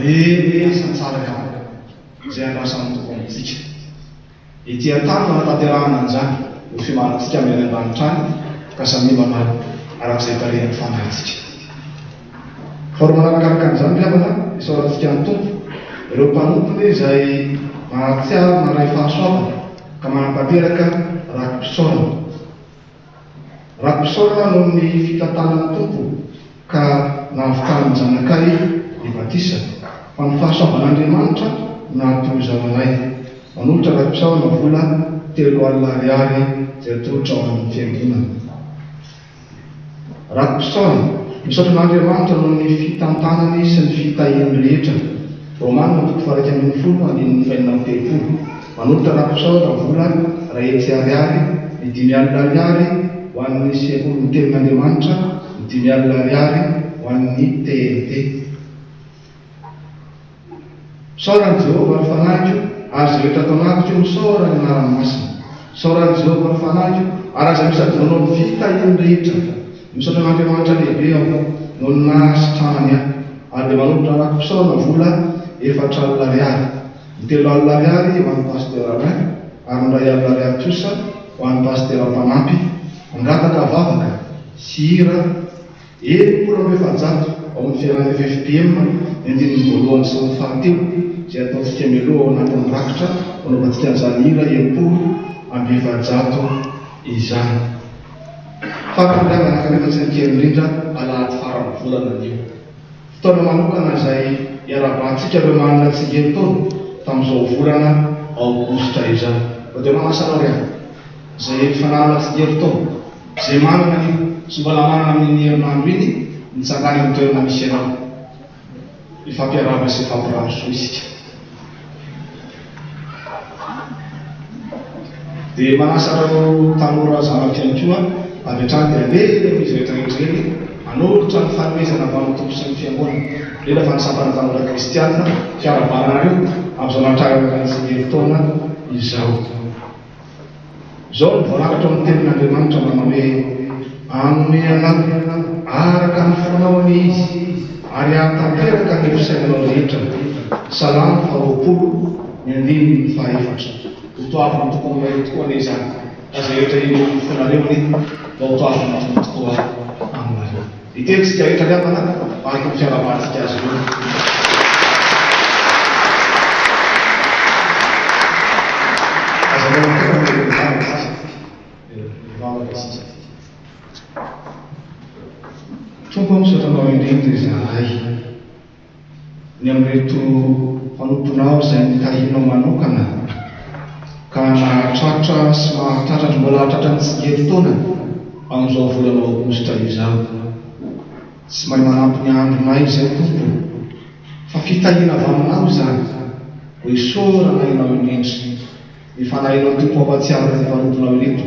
reny asa tsara ry havana izay andrasan'ny Tompo amintsika. Ety an-tany no hanatanterahana an'izany, ho fiomanantsika amin'ny any an-danitra any, ka samia manao araka izay tarihan'ny fanahintsika. Faharoa manarakaraka an'izany ry havana, isaorantsika ny Tompo, ireo mpanompony izay mahatsiaro naray fahasoavana ka manatanteraka raki-pisaorana. Raki-pisaorana noho ny fitantanan'ny Tompo ka nahavitan'ny zanakay ny batisa, fa ny fahasoavan'Andriamanitra no nahatonga izao anay. Manolotra raki-pisaorana vola 30 ariary izay atolotra ho an'ny Fiangonana. Raki-pisaorana, misaotra an'Andriamanitra noho ny fitantanany sy ny fitahiany rehetra. Romana toko faha-11 andininy faha-36. Manolotra raki-pisaorana vola 100 ariary, ny 50 ariary ho an'ny Sekolin'ny Tenin'Andriamanitra, ny 50 ariary ho an'ny TNT. Misaora an'i Jehovah, ry fanahiko, ary izay rehetra ato anatiko, misaora ny anarany masina. Misaora an'i Jehovah, ry fanahiko, ary aza misy adinonao ny fitahiany rehetra. Misaotra an'Andriamanitra lehibe aho noho ny nahasitranany ahy, ary dia manolotra raki-pisaorana vola 40 ariary, ny 30 ariary ho an'i Pasteur Alain, ary ny 1000 ariary kosa ho an'ny Pasitera mpanampy. Mangataka vavaka sy hira. 460 ao amin'ny fialan'ny ffpm ny andininy voalohany sy ny fahatelo izay ataontsika mialoha ao anatin'ny rakitra fanaovantsika an'izany hira 460 izany. Farany havana kanefa tsy ny kely indrindra, alahady faran'ny volana anio. Fotoana manokana izay iarahabantsika ireo manana tsingerin-taona tamin'izao volana aogositra izao. Koa dia manasa anao ry havana izay efa nanana tsingerin-taona, izay manana an'io sy mbola manana amin'iny herinandro iny, mitsangàna eo amin'ny toerana misy anao. Hifampiarahaba sy hifampirary soa isika. Dia manasa anareo tanora zanako ihany koa avy hatrany dia aleha eny amin'izy rehetra rehetra eny hanolotra ny fanomezana avy amin'ny Tompo sy ny Fiangonana, indrindra fa ny sampana tanora kristiana, fiarahabana anareo amin'izao nahatrarana ny tsingerin-taona izao. Izao no voarakatra ao amin'ny Tenin'Andriamanitra manao hoe, Hanome anao araka ny fonao anie Izy, ary hahatanteraka ny fisainanao rehetra. Salamo faharoapolo. Ny andininy fahaefatra. Ho toavin'ny Tompo aminareo tokoa anie izany, ka izay rehetra inoan'ny fonareo anie mba ho toavin'ny Tompo tokoa aminareo. Hiteny isika rehetra ry havana araka ny fiarahabantsika azy ireo. Aza avela mitokana ireo mivavaka isika. Mivavaka isika. Tompo ô, misaotra Anao indrindra izahay. Ny amin'ireto mpanomponao izay notahianao manokana ka nahatratra sy mahatratra ary mbola hahatratra ny tsingerin-taona amin'izao volana aogositra izao. Tsy mahay manampy ny andronay izay Tompo fa fitahiana avy aminao izany. Koa isaorana Ianao indrindra. Ny Fanahinao Tompo hampahatsiaro ireto mpanomponao ireto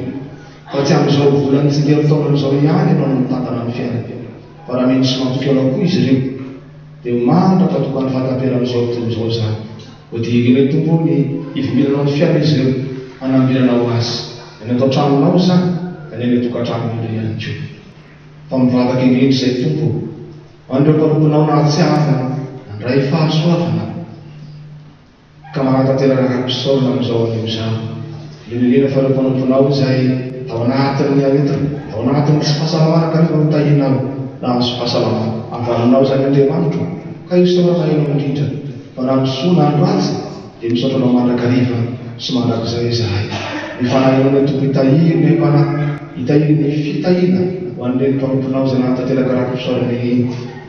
fa tsy amin'izao volan'ny tsingerin-taonany izao ihany Ianao no mitantana ny fiainany. Fa raha mino sy matoky Anao koa izy ireo, dia mandra-patokan'ny fahataperan'izao tontolo izao izany. Koa dia irinay Tompo ô ny hivimbinanao ny fiainan'izy ireo, hanambinanao azy. Na ny ato an-tranonao izany, na ny any an-tokantranon'ireo ihany koa. Fa mivavaka indrindra izay Tompo ô, ho an'ireo mpanomponao nahatsiaro nandray fahasoavana. Ka manatanteraka rà-pisaorana amin'izao anio izao. Indrindra fa ireo mpanomponao izay tao anatin'ny aretina, tao anatin'ny tsy fahasalamana kanefa notahianao nahazo fahasalamana. Avy aminao izany Andriamanitro, ka isaorana Ianao indrindra, fa na ny soa na ny ratsy dia misaotra Anao mandrakariva sy mandrakizay izahay. Ny Fanahinao no Tompo hitahiry ny aim-panahy, hitahiry ny fitahiana ho an'ireny mpanomponao izay nahatanteraka rà-pisaorana ireny.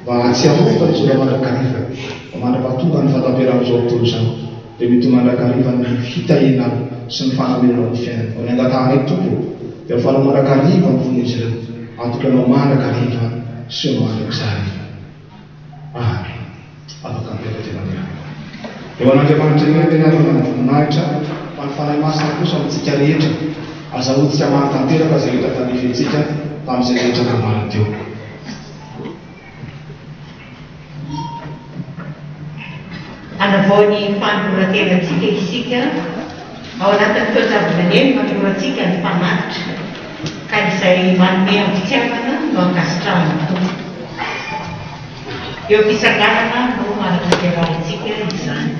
Mba hahatsiarovana izy ireo mandrakariva fa mandra-pahatonga ny fahataperan'izao tontolo izao dia mety ho mandrakariva ny fitahianao sy ny fanamianao ny fiainany. Koa ny angatahanay Tompo ô, dia ho faly mandrakariva ny fon'izy ireo, hatoky Anao mandrakariva sy ho mandrakizay. Amen. Afaka mipetraka eo anivon'ny. Eo an'Andriamanitra irery ny havana ny voninahitra, fa ny Fanahy Masina kosa amintsika rehetra. Azahoantsika mahatanteraka izay rehetra tandrifintsika tamin'izay rehetra nambara teo. Hanavao ny fanoloran-tenantsika isika ao anatin'ny toe-java-maneno manoro antsika ny mpamaritra, ka izay manome am-pitiavana no ankasitrahan'ny Tompo. Eo am-pitsanganana no hanatanterahantsika izany.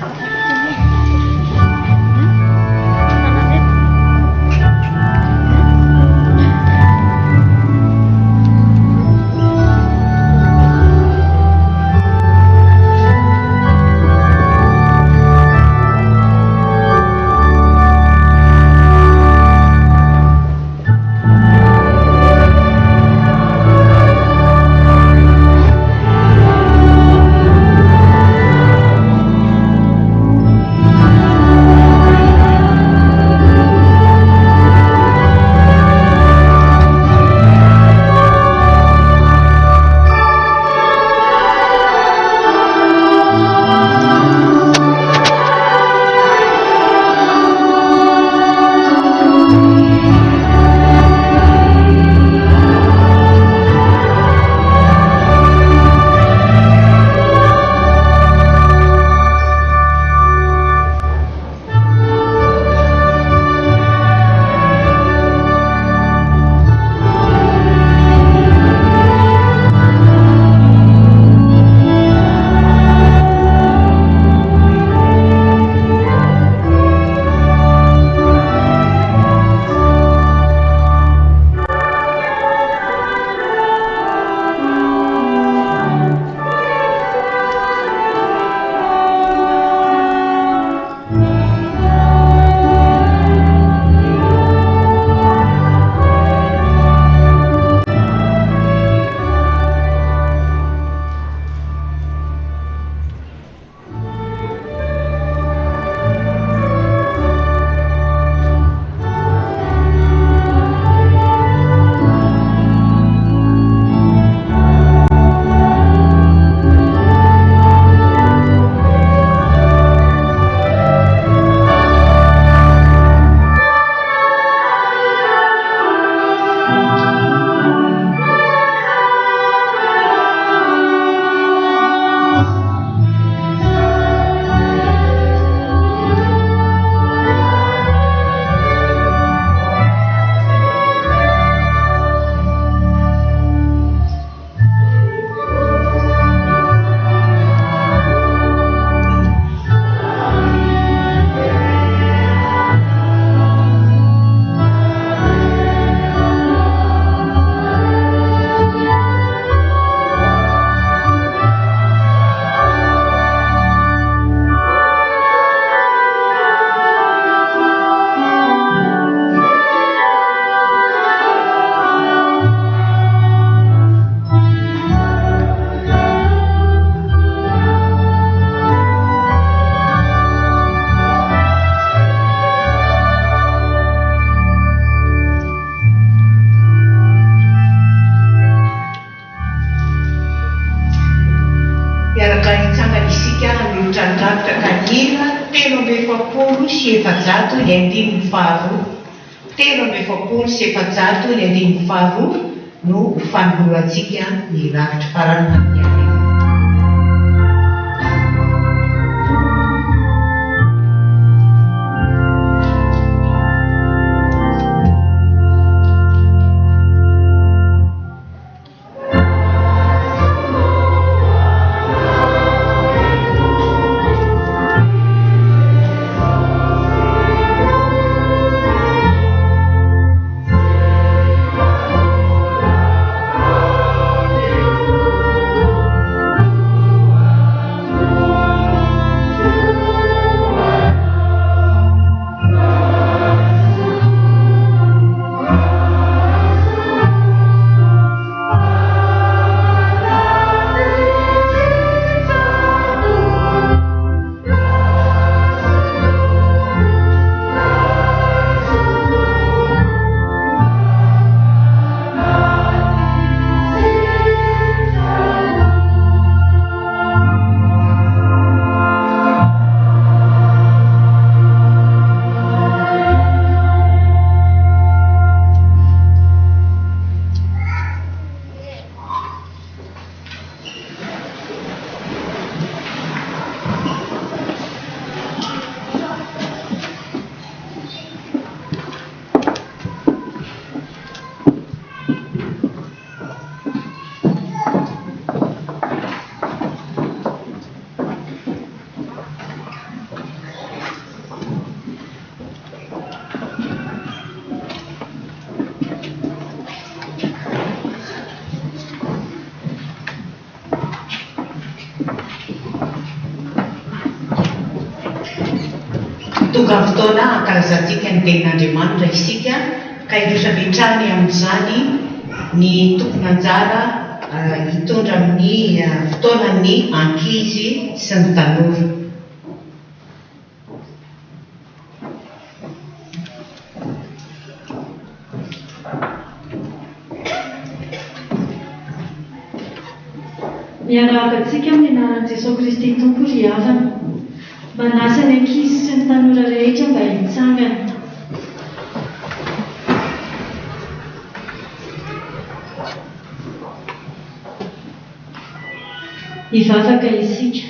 443 ny andininy faharoa. 443 ny andininy faharoa no ho fanolorantsika ny rafitry farany amin'ny hariva. Tonga ny fotoana hankalazantsika ny Tenin'Andriamanitra isika ka hiroso avy hatrany amin'izany ny tompon'anjara hitondra amin'ny fotoanan'ny ankizy sy ny tanora. Miarahaba antsika amin'ny anaran'i Jesoa Kristy Tompo ry havana. Manasa ny ankizy sy ny tanora rehetra mba hitsangana. Hivavaka isika.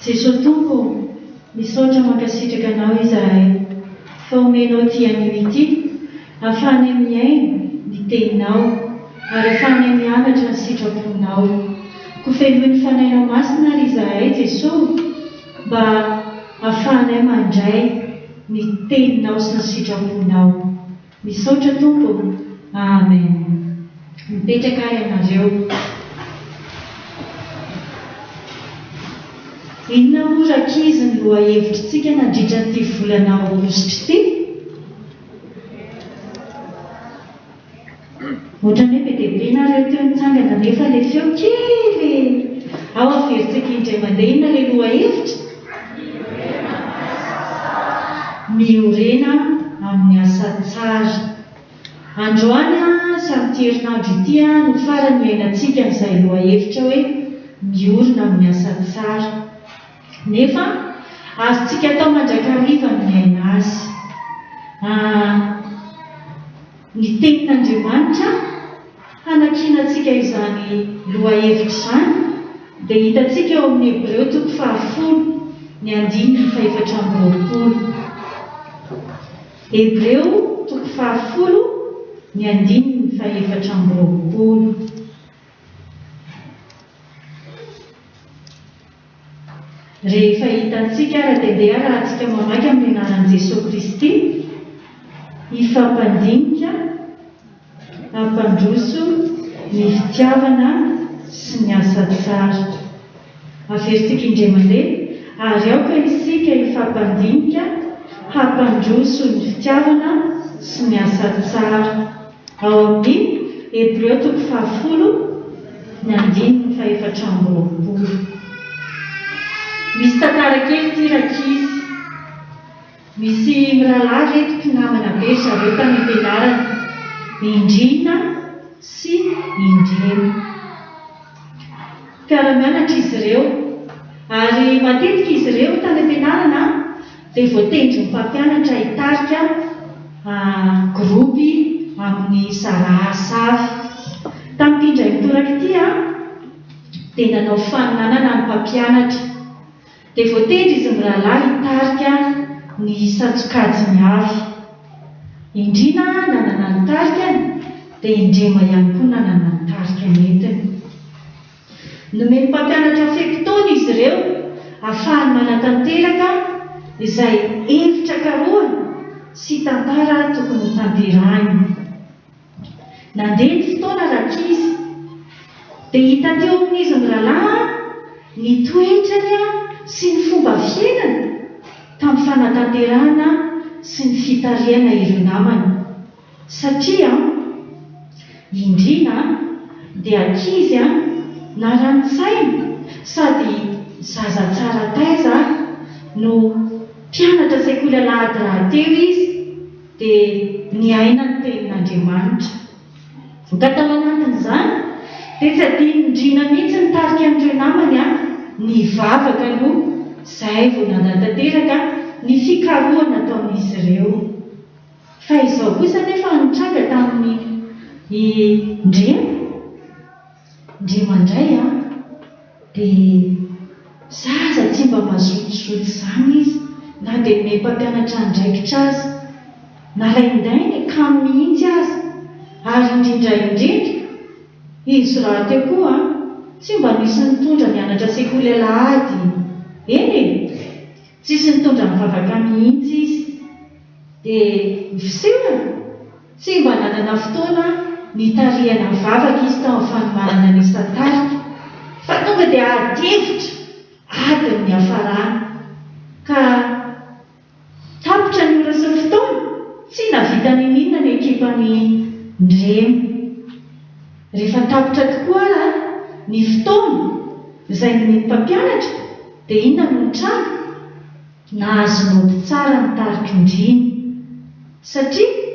Jesoa Tompo ô, misaotra mankasitraka Anao izahay fa omenao ity anio ity ahafahanay mihaino ny Teninao ary ahafahanay mianatra ny sitraponao. Koa fenoy ny Fanahinao Masina ary izahay Jesoa ô mba ahafahanay mandray ny Teninao sy ny sitraponao. Misaotra Tompo ô! Amen. Mipetraka ary ianareo. Inona moa rankizy ny lohahevitritsika nandritra an'ity volana aogositra ity? Ohatran'ny hoe be dia be nareo teo nitsangana nefa ilay feo kely e! Ao averintsika indray mandeha inona ilay lohahevitra? Miorena amin'ny asa tsara. Androany sy amin'ity herinandro ity no farany hiainantsika an'izay lohahevitra hoe miorina amin'ny asa tsara. Nefa azontsika atao mandrakariva ny miaina azy. Ny Tenin'Andriamanitra hanakianantsika izany lohahevitra izany dia hitantsika ao amin'ny Hebreo toko fahafolo, ny andininy fahefatra amby roapolo. Hebreo toko fahafolo, ny andininy fahefatra amby roapolo. Rehefa hitantsika ary dia ndeha arahantsika mamaky amin'ny anaran'i Jesoa Kristy, hifampandinika, hampandroso ny fitiavana sy ny asa tsara. Averintsika indray mandeha, ary aoka isika hifampandinika, hampandroso ny fitiavana sy ny asa tsara. Ao amin'ny Hebreo toko fahafolo, ny andininy fahefatra amby roapolo. Misy tantara kely ity rankizy. Misy mirahalahy ireto mpinamana be ry zareo tany am-pianarana, Indrina sy Indrema. Mpiara-mianatra izy ireo, ary matetika izy ireo tany am-pianarana. dia voatendrin'ny mpampianatra hitarika gropy amin'ny zara asa avy. Tamin'ity indray mitoraka ity dia nanao faninanana ny mpampianatra. Dia voatendry izy mirahalahy hitarika ny isan-tsokajiny avy. I Ndriana nanana ny tarikany, dia i Ndrema ihany koa nanana ny tarika nentiny. Nomen'ny mpampianatra fe-potoana izy ireo ahafahany manatanteraka izay hevitra karohana sy tantara tokony hotanterahiny. Nandeha ny fotoana rankizy, dia hita teo amin'izy mirahalahy ny toetrany sy ny fomba fiainany tamin'ny fanatanterahana sy ny fitarihana ireo namany. Satria i Ndriana dia ankizy narani-tsaina sady zaza tsara taiza no mpianatra sekoly alahady rahateo izy dia niaina ny tenin'Andriamanitra. Ka tao anatin'izany dia tsy adinon'i Ndriana mihitsy nitarika an'ireo namany nivavaka aloha izay vao nanatanteraka ny fikarohana ataon'izy ireo. Fa izao kosa anefa no nitranga tamin'i Ndrema, Ndrema indray an, dia zaza tsy mba mazotozoto izany izy na dia nomen'ny mpampianatra andraikitra aza, nalaindainy kamo mihitsy aza, ary indrindra indrindra izy rahateo koa tsy mba nisy nitondra nianatra sekoly alahady, eny e! Tsisy nitondra nivavaka mihitsy izy. Dia ny fisehony? Tsy mba nanana fotoana nitarihana vavaka izy tao amin'ny fanomanana ny isan-tarika, fa tonga dia ady hevitra, ady ny niafarany. Ka tapitra ny ora sy ny fotoana, tsy nahavita n'inon'inona ny ekipan'i Ndrema. Rehefa tapitra tokoa ara ny fotoana izay nomen'ny mpampianatra dia inona no nitranga? Nahazo naoty tsara ny tarik'i Ndrina satria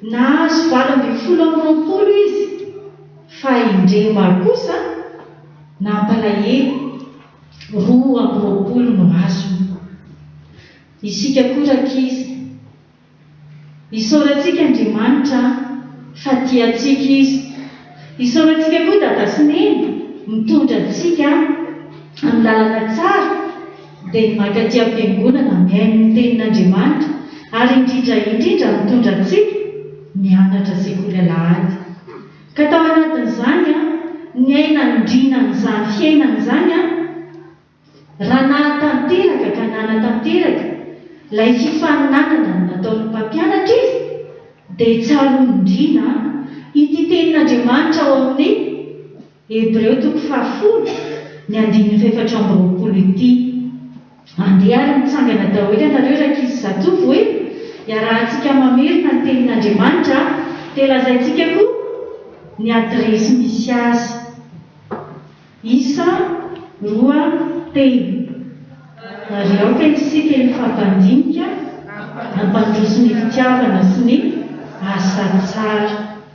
nahazo 28 izy fa i Ndrema kosa nampalahelo, 22 no azony. Isika koa rankizy. Isaorantsika Andriamanitra fa tia antsika Izy. Isaorantsika koa Dada sy Neny mitondra antsika amin'ny lalana tsara dia ny mankaty am-piangonana mihaino ny tenin'Andriamanitra ary indrindra indrindra mitondra antsika mianatra sekoly alahady. Ka tao anatin'izany niainan'i Ndriana an'izany fiainana izany Raha nahatanteraka ka nanatanteraka ilay fifaninanana nataon'ny mpampianatra izy, dia tsaroan-dRina ity tenin'Andriamanitra ao amin'ny Hebreo toko fahafolo, ny andininy fahefatra amby roapolo ity. Andeha ary mitsangana daholo ianareo rankizy zatovo e! Iarahantsika mamerina ny tenin'Andriamanitra, dia lazaintsika koa ny adiresy misy azy. Isa, roa, telo. Ary aoka isika hifampandinika hampandroso ny fitiavana sy ny asa tsara.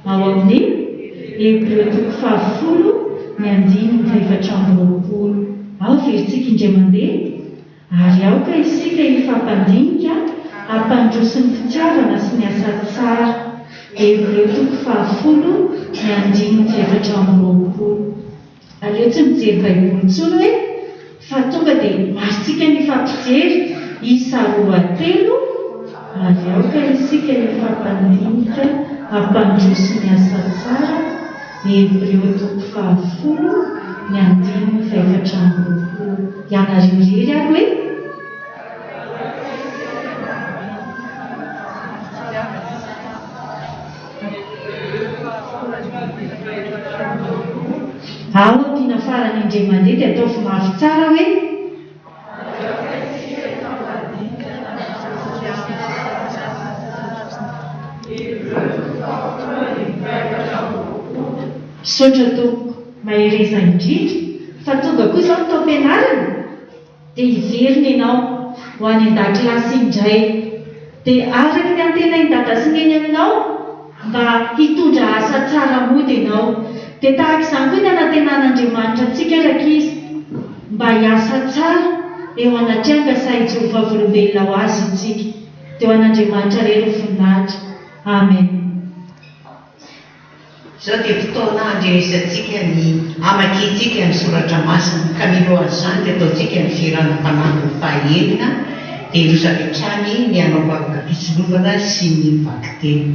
Ao amin'ny Hebreo toko fahafolo ny andininy fahefatra amby roapolo. Ao averintsika indray mandeha. Ary aoka isika hifampandinika hampandroso ny fitiavana sy ny asa tsara. Hebreo toko fahafolo ny andininy fahefatra amby roapolo. Aleo tsy mijery baiboly intsony hoe fa tonga dia marintsika ny hifampijery isa roa telo ary aoka isika hifampandinika hampandroso ny asa tsara. Hebreo toko fahafolo ny andininy fahefatra amby roapolo. Ianareo irery ary hoe? Ao ampiana farany indray mandeha dia ataovy mafy tsara hoe. Misaotra tompoko, mahereza indrindra fa tonga koa izao ny taom-pianarana dia hiverina ianao ho any an-dakilasy indray dia araka ny antenain'i dada sy neny aminao mba hitondra asa tsara mody ianao. Dia tahaka izany koa ny anantenan'Andriamanitra antsika rankizy, mba hiasa tsara. eo anatrehany ka sahy hijoro vavolombelona ho Azy isika. Dia ho an'Andriamanitra irery ny voninahitra. Amen. Izao dia fotoana handrenesantsika ny hamakiantsika ny soratra masina, ka milohan'izany dia ataontsika ny fihirana fanampiny fahaenina, dia hiroso avy hatrany ny hanao vavaka fitsilovana sy ny vakiteny.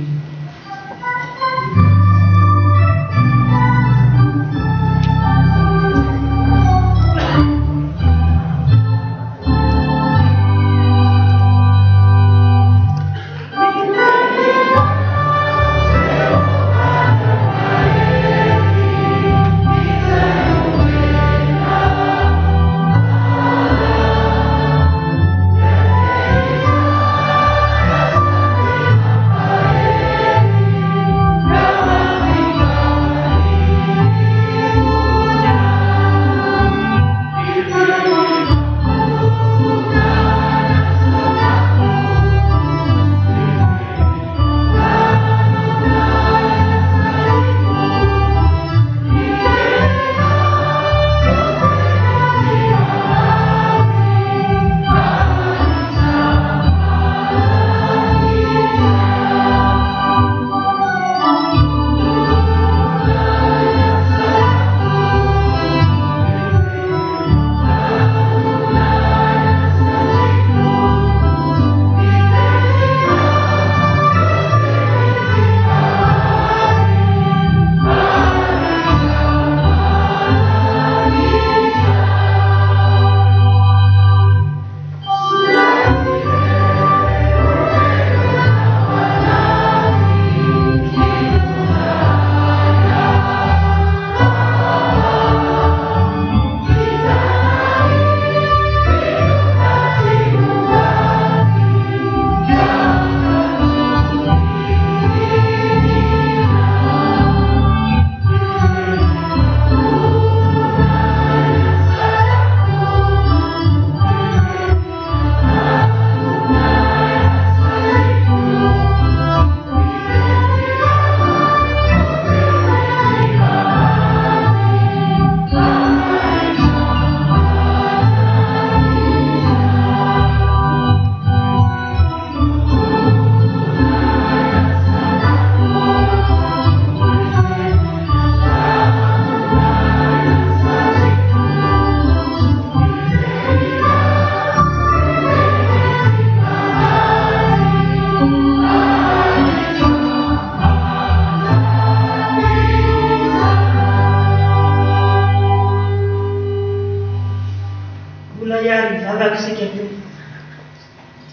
Mbola hiary hivavaka isika Tompo.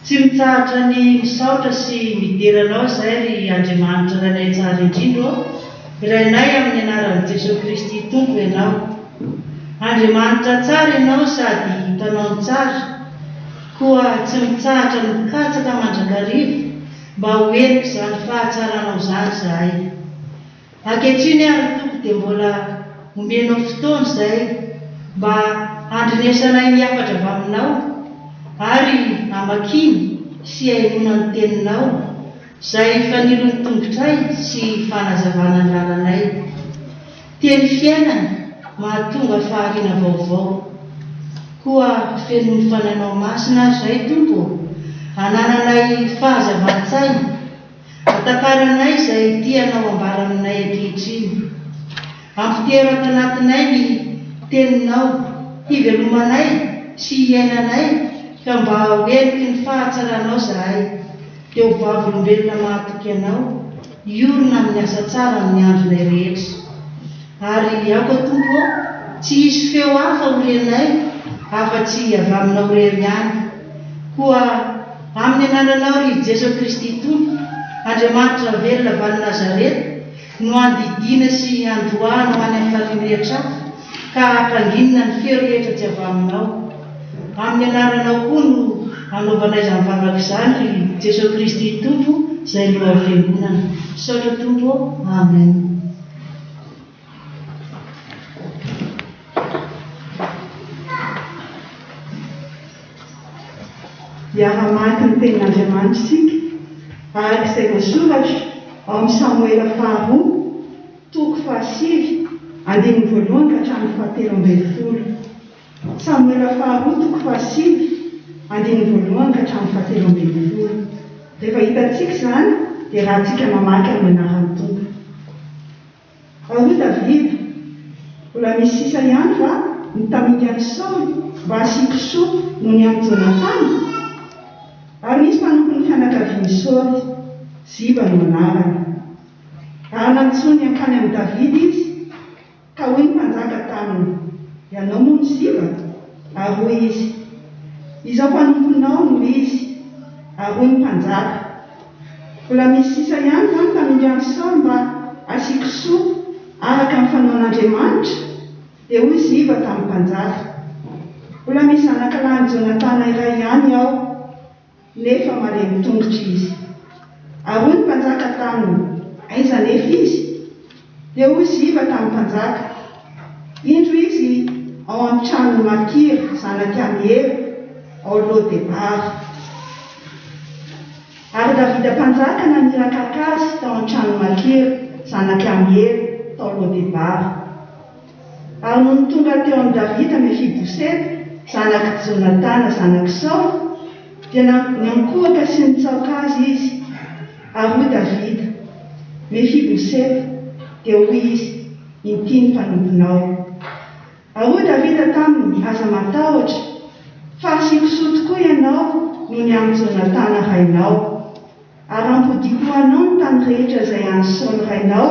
Tsy mitsahatra ny misaotra sy midera Anao izahay ry Andriamanitra Rainay tsara indrindra ô, Rainay amin'ny anaran'i Jesoa Kristy Tompo Ianao. Andriamanitra tsara Ianao sady mpanao ny tsara, koa tsy mitsahatra ny mikatsaka mandrakariva mba ho henik'izany fahatsaranao izany izahay. Ankehitriny ary Tompo dia mbola omenao fotoana izay mba handrenesanay ny hafatra avy Aminao ary hamakiana sy hainoana ny Teninao izay fanilon'ny tongotray sy fanazavana ny lalanay. Teny fiainana mahatonga fahariana vaovao. Koa fenoy ny Fanahinao Masina ary izahay Tompo ô, hanananay fahazavan-tsaina Atakaranay izay tianao ambara aminay ankehitriny. Ampitero ato anatinay ny Teninao hivelomanay sy hiainanay ka mba ho heniky ny fahatsaranao zahay dia ho vavolombelona mahatoky Anao hiorina amin'ny asa tsara amin'ny andronay rehetra. Ary aoka Tompo ô tsy hisy feo hafa ho renay afa-tsy avy Aminao irery ihany. Koa Amin'ny anaranao ry Jeso Kristy Tompo, Andriamanitra velona avy any Nazareta, no andidiana sy androahana ho any amin'ny farihy rehetra hafa, ka hampanginina ny feo rehetra tsy avy aminao. Amin'ny anaranao koa no anaovanay izany vavaka izany ry Jeso Kristy Tompo izay Lohan'ny Fiangonana. Misaotra Tompo ô. Amen. Hiara-mamaky ny Tenin'Andriamanitra isika, araka izay voasoratra ao amin'ny Samoela faharoa, toko fahasivy, andininy voalohany ka hatramin'ny fahatelo ambin'ny folo. Samoela faharoa toko fahasivy, andininy voalohany ka hatramin'ny fahatelo ambin'ny folo. Rehefa hitantsika izany dia rahantsika mamaky amin'ny anaran'ny Tompo. Ary hoy Davida, Mbola misy sisa ihany va ny tamingan'i Saoly mba hasiako soa noho ny amin'i Jonatana? Ary nisy mpanompon'ny fianakavian'i Saoly, Ziba no anarany. Ary nantsoiny hankany amin'i Davida izy, ka hoy ny mpanjaka taminy, Ianao moa no Ziba? Ary hoy izy, Izao mpanomponao no izy. Ary hoy ny mpanjaka, Mbola misy sisa ihany va ny tamingan'i Saoly mba hasiako soa araka ny fanaon'Andriamanitra? Dia hoy Ziba tamin'ny mpanjaka, Mbola misy zanakalahin'i Jonatana iray ihany ao, nefa malemy tongotra izy. Ary hoy ny mpanjaka taminy, Aiza anefa izy? Dia hoy Ziba tamin'ny mpanjaka, Indro izy ao amin'ny tranon'i Makira, zanak'i Amiela, ao Lo-debara. Ary Davida mpanjaka naniraka haka azy tao an-tranon'i Makira, zanak'i Amiela, tao Lo-debara. Ary nony tonga teo amin'i Davida Mefiboseta, zanak'i Jonatana zanak'i Saoly, dia niankohoka sy nitsaoka azy izy. Ary hoy Davida, Mefiboseta, dia hoy izy, Inty ny mpanomponao. Ary hoy Davida taminy, Aza matahotra, fa hasiako soa tokoa ianao noho ny amin'i Jonatana rainao. Ary hampodiako ho anao ny tany rehetra izay an'i Saoly rainao,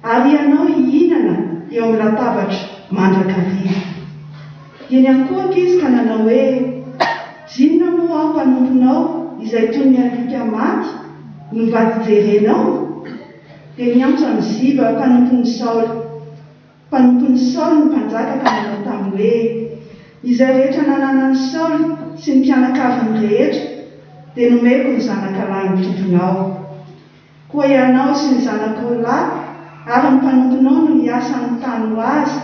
ary ianao hihinana eo amin'ny latabatro mandrakariva. Dia niankohoka izy ka nanao hoe, Zinona moa aho mpanomponao izay toy ny alika maty no mba jerenao? Dia niantso an'i Ziba mpanompon'i Saoly. Mpanompon'i Saoly ny mpanjaka ka nanao taminy hoe, Izay rehetra nananan'i Saoly sy ny mpianakaviny rehetra dia nomeko ny zanakalahin'ny tomponao. Koa ianao sy ny zanakao lahy ary ny mpanomponao no hiasa ny tany ho azy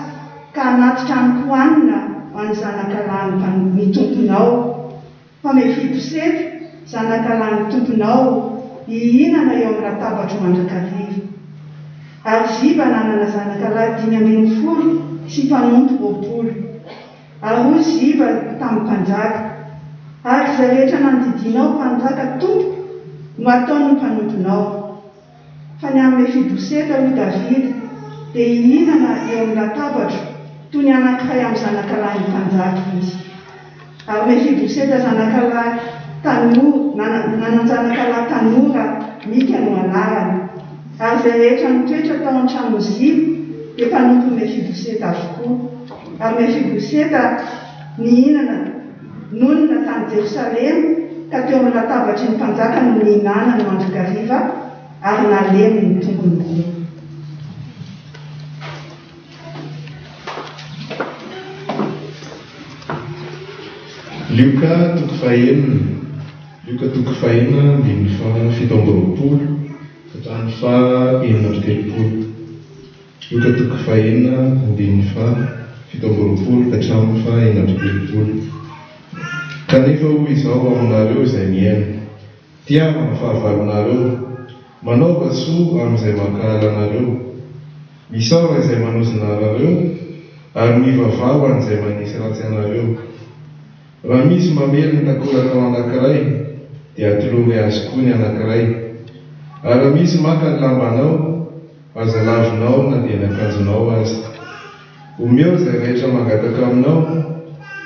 ka hanatitra hanin-kohanina ho an'ny zanakalahin'ny ny tomponao. Fa Mefiboseta, zanakalahin'ny tomponao, hihinana eo amin'ny latabatro mandrakariva. Ary Ziba nanana zanakalahy 15 sy mpanompo 20. Ary hoy Ziba tamin'ny mpanjaka, Araka izay rehetra nandidianao, mpanjaka tompoko, no hataon'ny mpanomponao. Fa ny amin'i Mefiboseta, hoy Davida, dia hihinana eo amin'ny latabatro toy ny anankiray amin'ny zanakalahin'ny mpanjaka izy. Ary Mefiboseta zanakalahy tanora, nanan-janakalahy tanora, Mika no anarany. Ary izay rehetra nitoetra tao an-tranon'i Ziba dia mpanompon'i Mefiboseta avokoa. Ary Mefiboseta nihinana. Nonina tany Jerosalema, ka teo amin'ny latabatry ny mpanjaka no nihinanany mandrakariva, ary nalemy ny tongony roa. Lioka toko fahenina Lioka toko fahenina andininy faha 27 ka hatramin'ny faha-36. Lioka toko fahenina andininy faha 27 ka hatramin'ny faha-36. Kanefa hoy izaho aminareo izay mihaino, Tiava ny fahavalonareo, manaova soa amin'izay mankahala anareo, misaora izay manozona anareo, ary mivavaha ho an'izay manisy ratsy anareo. Raha misy mamely ny takolakao anankiray, dia atolory azy koa ny anankiray. Ary raha misy maka ny lambanao, aza lavinao na dia ny akanjonao aza. Omeo izay rehetra mangataka aminao,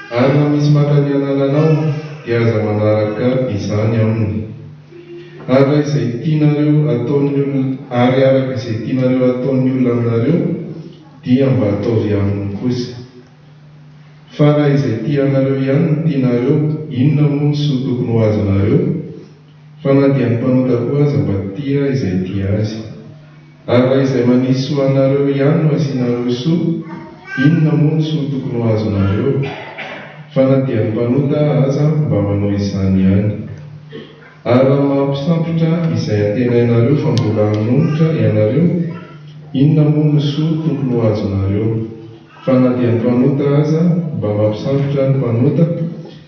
ary raha misy maka ny anananao, dia aza manaraka izany aminy. Ary raha izay tianareo hataon'ny olona, ary araka izay tianareo hataon'ny olona aminareo, dia mba ataovy aminy kosa. Fa raha izay tia anareo ihany no tianareo, inona moa ny soa tokony ho azonareo? Fa na dia ny mpanota koa aza mba tia izay tia azy. Ary raha izay manisy soa anareo ihany no asianareo soa, inona moa ny soa tokony ho azonareo? Fa na dia ny mpanota aza mba manao izany ihany. Ary raha mampisambotra izay antenainareo fa mbola hanonitra ianareo, inona moa no soa tokony ho azonareo? Fa na dia ny mpanota aza mba mampisambotra ny mpanota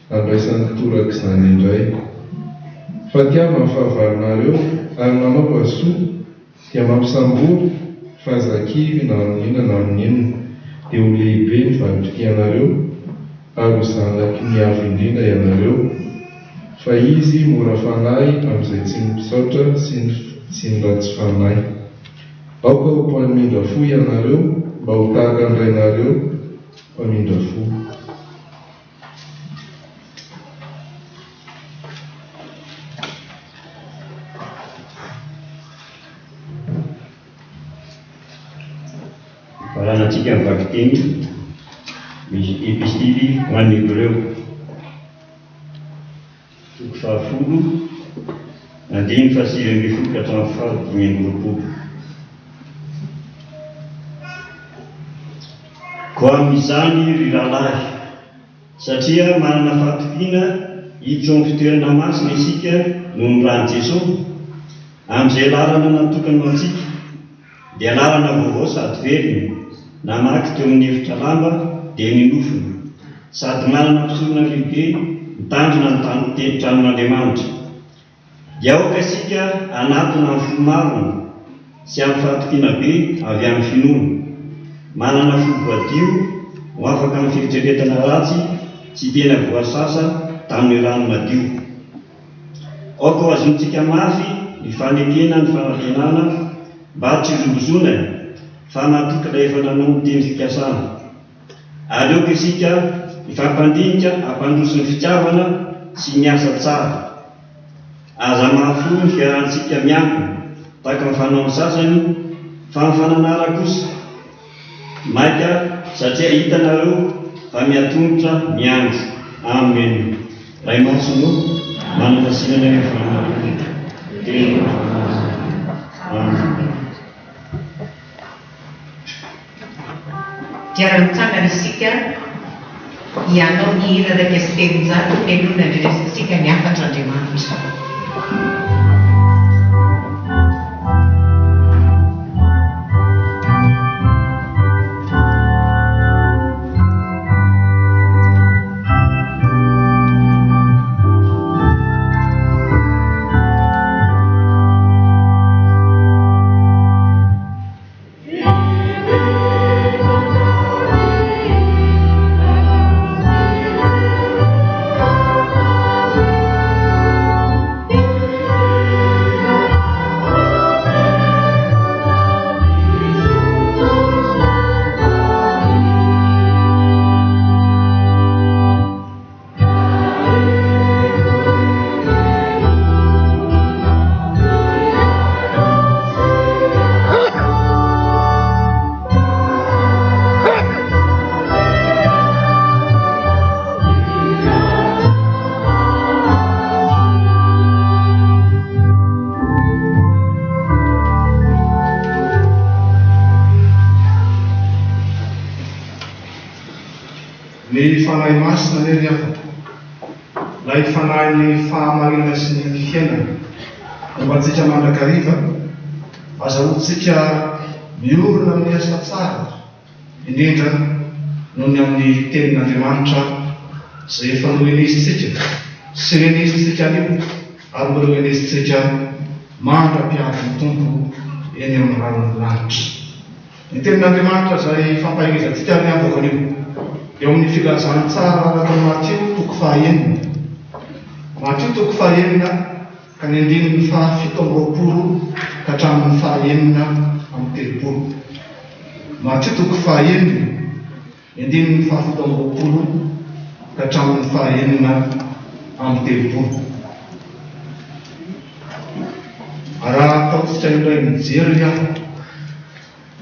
handraisany torak'izany indray. Fa tiava ny fahavalonareo ary manaova soa dia mampisambory fa aza kivy na amin'inona na amin'inona dia ho lehibe ny valim-pitianareo. Ary ho zanaky ny Avo Indrindra ianareo, fa Izy mora fanahy amin'izay tsy misaotra sy ny sy ny ratsy fanahy. Aoka ho mpamindra fo ianareo mba ho tahaka ny Rainareo mpamindra fo. Faranantsika ny vakiteny misy epistily ho an'ny Hebreo, toko fahafolo, andininy fahasivy ambin'ny folo ka hatramin'ny fahadimy amby roapolo. Koa amin'izany, ry rahalahy, satria manana fahatokiana hiditra ao amin'ny fitoerana masina isika noho ny ran'i Jesoa, amin'izay lalana natokany ho antsika, dia lalana vaovao sady velona, namaky teo amin'ny efitra lamba, dia ny nofony, sady manana mpisorona lehibe mitandrina ny tranon'Andriamanitra. Dia aoka isika hanatona amin'ny fo marina sy amin'ny fahatokiana be avy amin'ny finoana, manana fo voadio ho afaka amin'ny fieritreretana ratsy sy tena voasasa tamin'ny rano madio. Aoka ho azontsika mafy ny fanekena ny fanantenana mba tsy hozongozonany fa matoky ilay efa nanao ny teny fikasana. Ary aoka isika hifampandinika hampandroso ny fitiavana sy ny asa tsara. Aza mahafoy ny fiarahantsika miangona tahaka ny fanaon'ny sasany fa ny fananara kosa. Maika satria hitanareo fa miatomotra ny andro. Amen. Ray Masina ô, manamasinana anay amin'ny fahamarinana. Teny Fanahy. Amen. Hiara-mitsangana isika hianao ny hira 301 mialoha ny handrenesantsika ny hafatr'Andriamanitra. Ny Fanahy Masina anie ry havana, ilay Fanahin'ny fahamarinana sy ny fiainana, homba antsika mandrakariva, azahoantsika miorina amin'ny asa tsara, indrindra noho ny amin'ny Tenin'Andriamanitra izay efa norenesintsika sy renesintsika anio ary mbola horenesintsika mandra-piavin'ny Tompo eny amin'ny rahon'ny lanitra. Ny Tenin'Andriamanitra izay fampaherezantsika ary antoka anio, eo amin'ny Filazantsara araka an'i Matio toko fahaenina. Matio toko fahaenina ka ny andininy fahafito amby roapolo ka hatramin'ny fahaenina amby telopolo. Matio toko fahaenina, ny andininy fahafito amby roapolo ka hatramin'ny fahaenina amby telopolo. Raha ataontsika indray mijery aho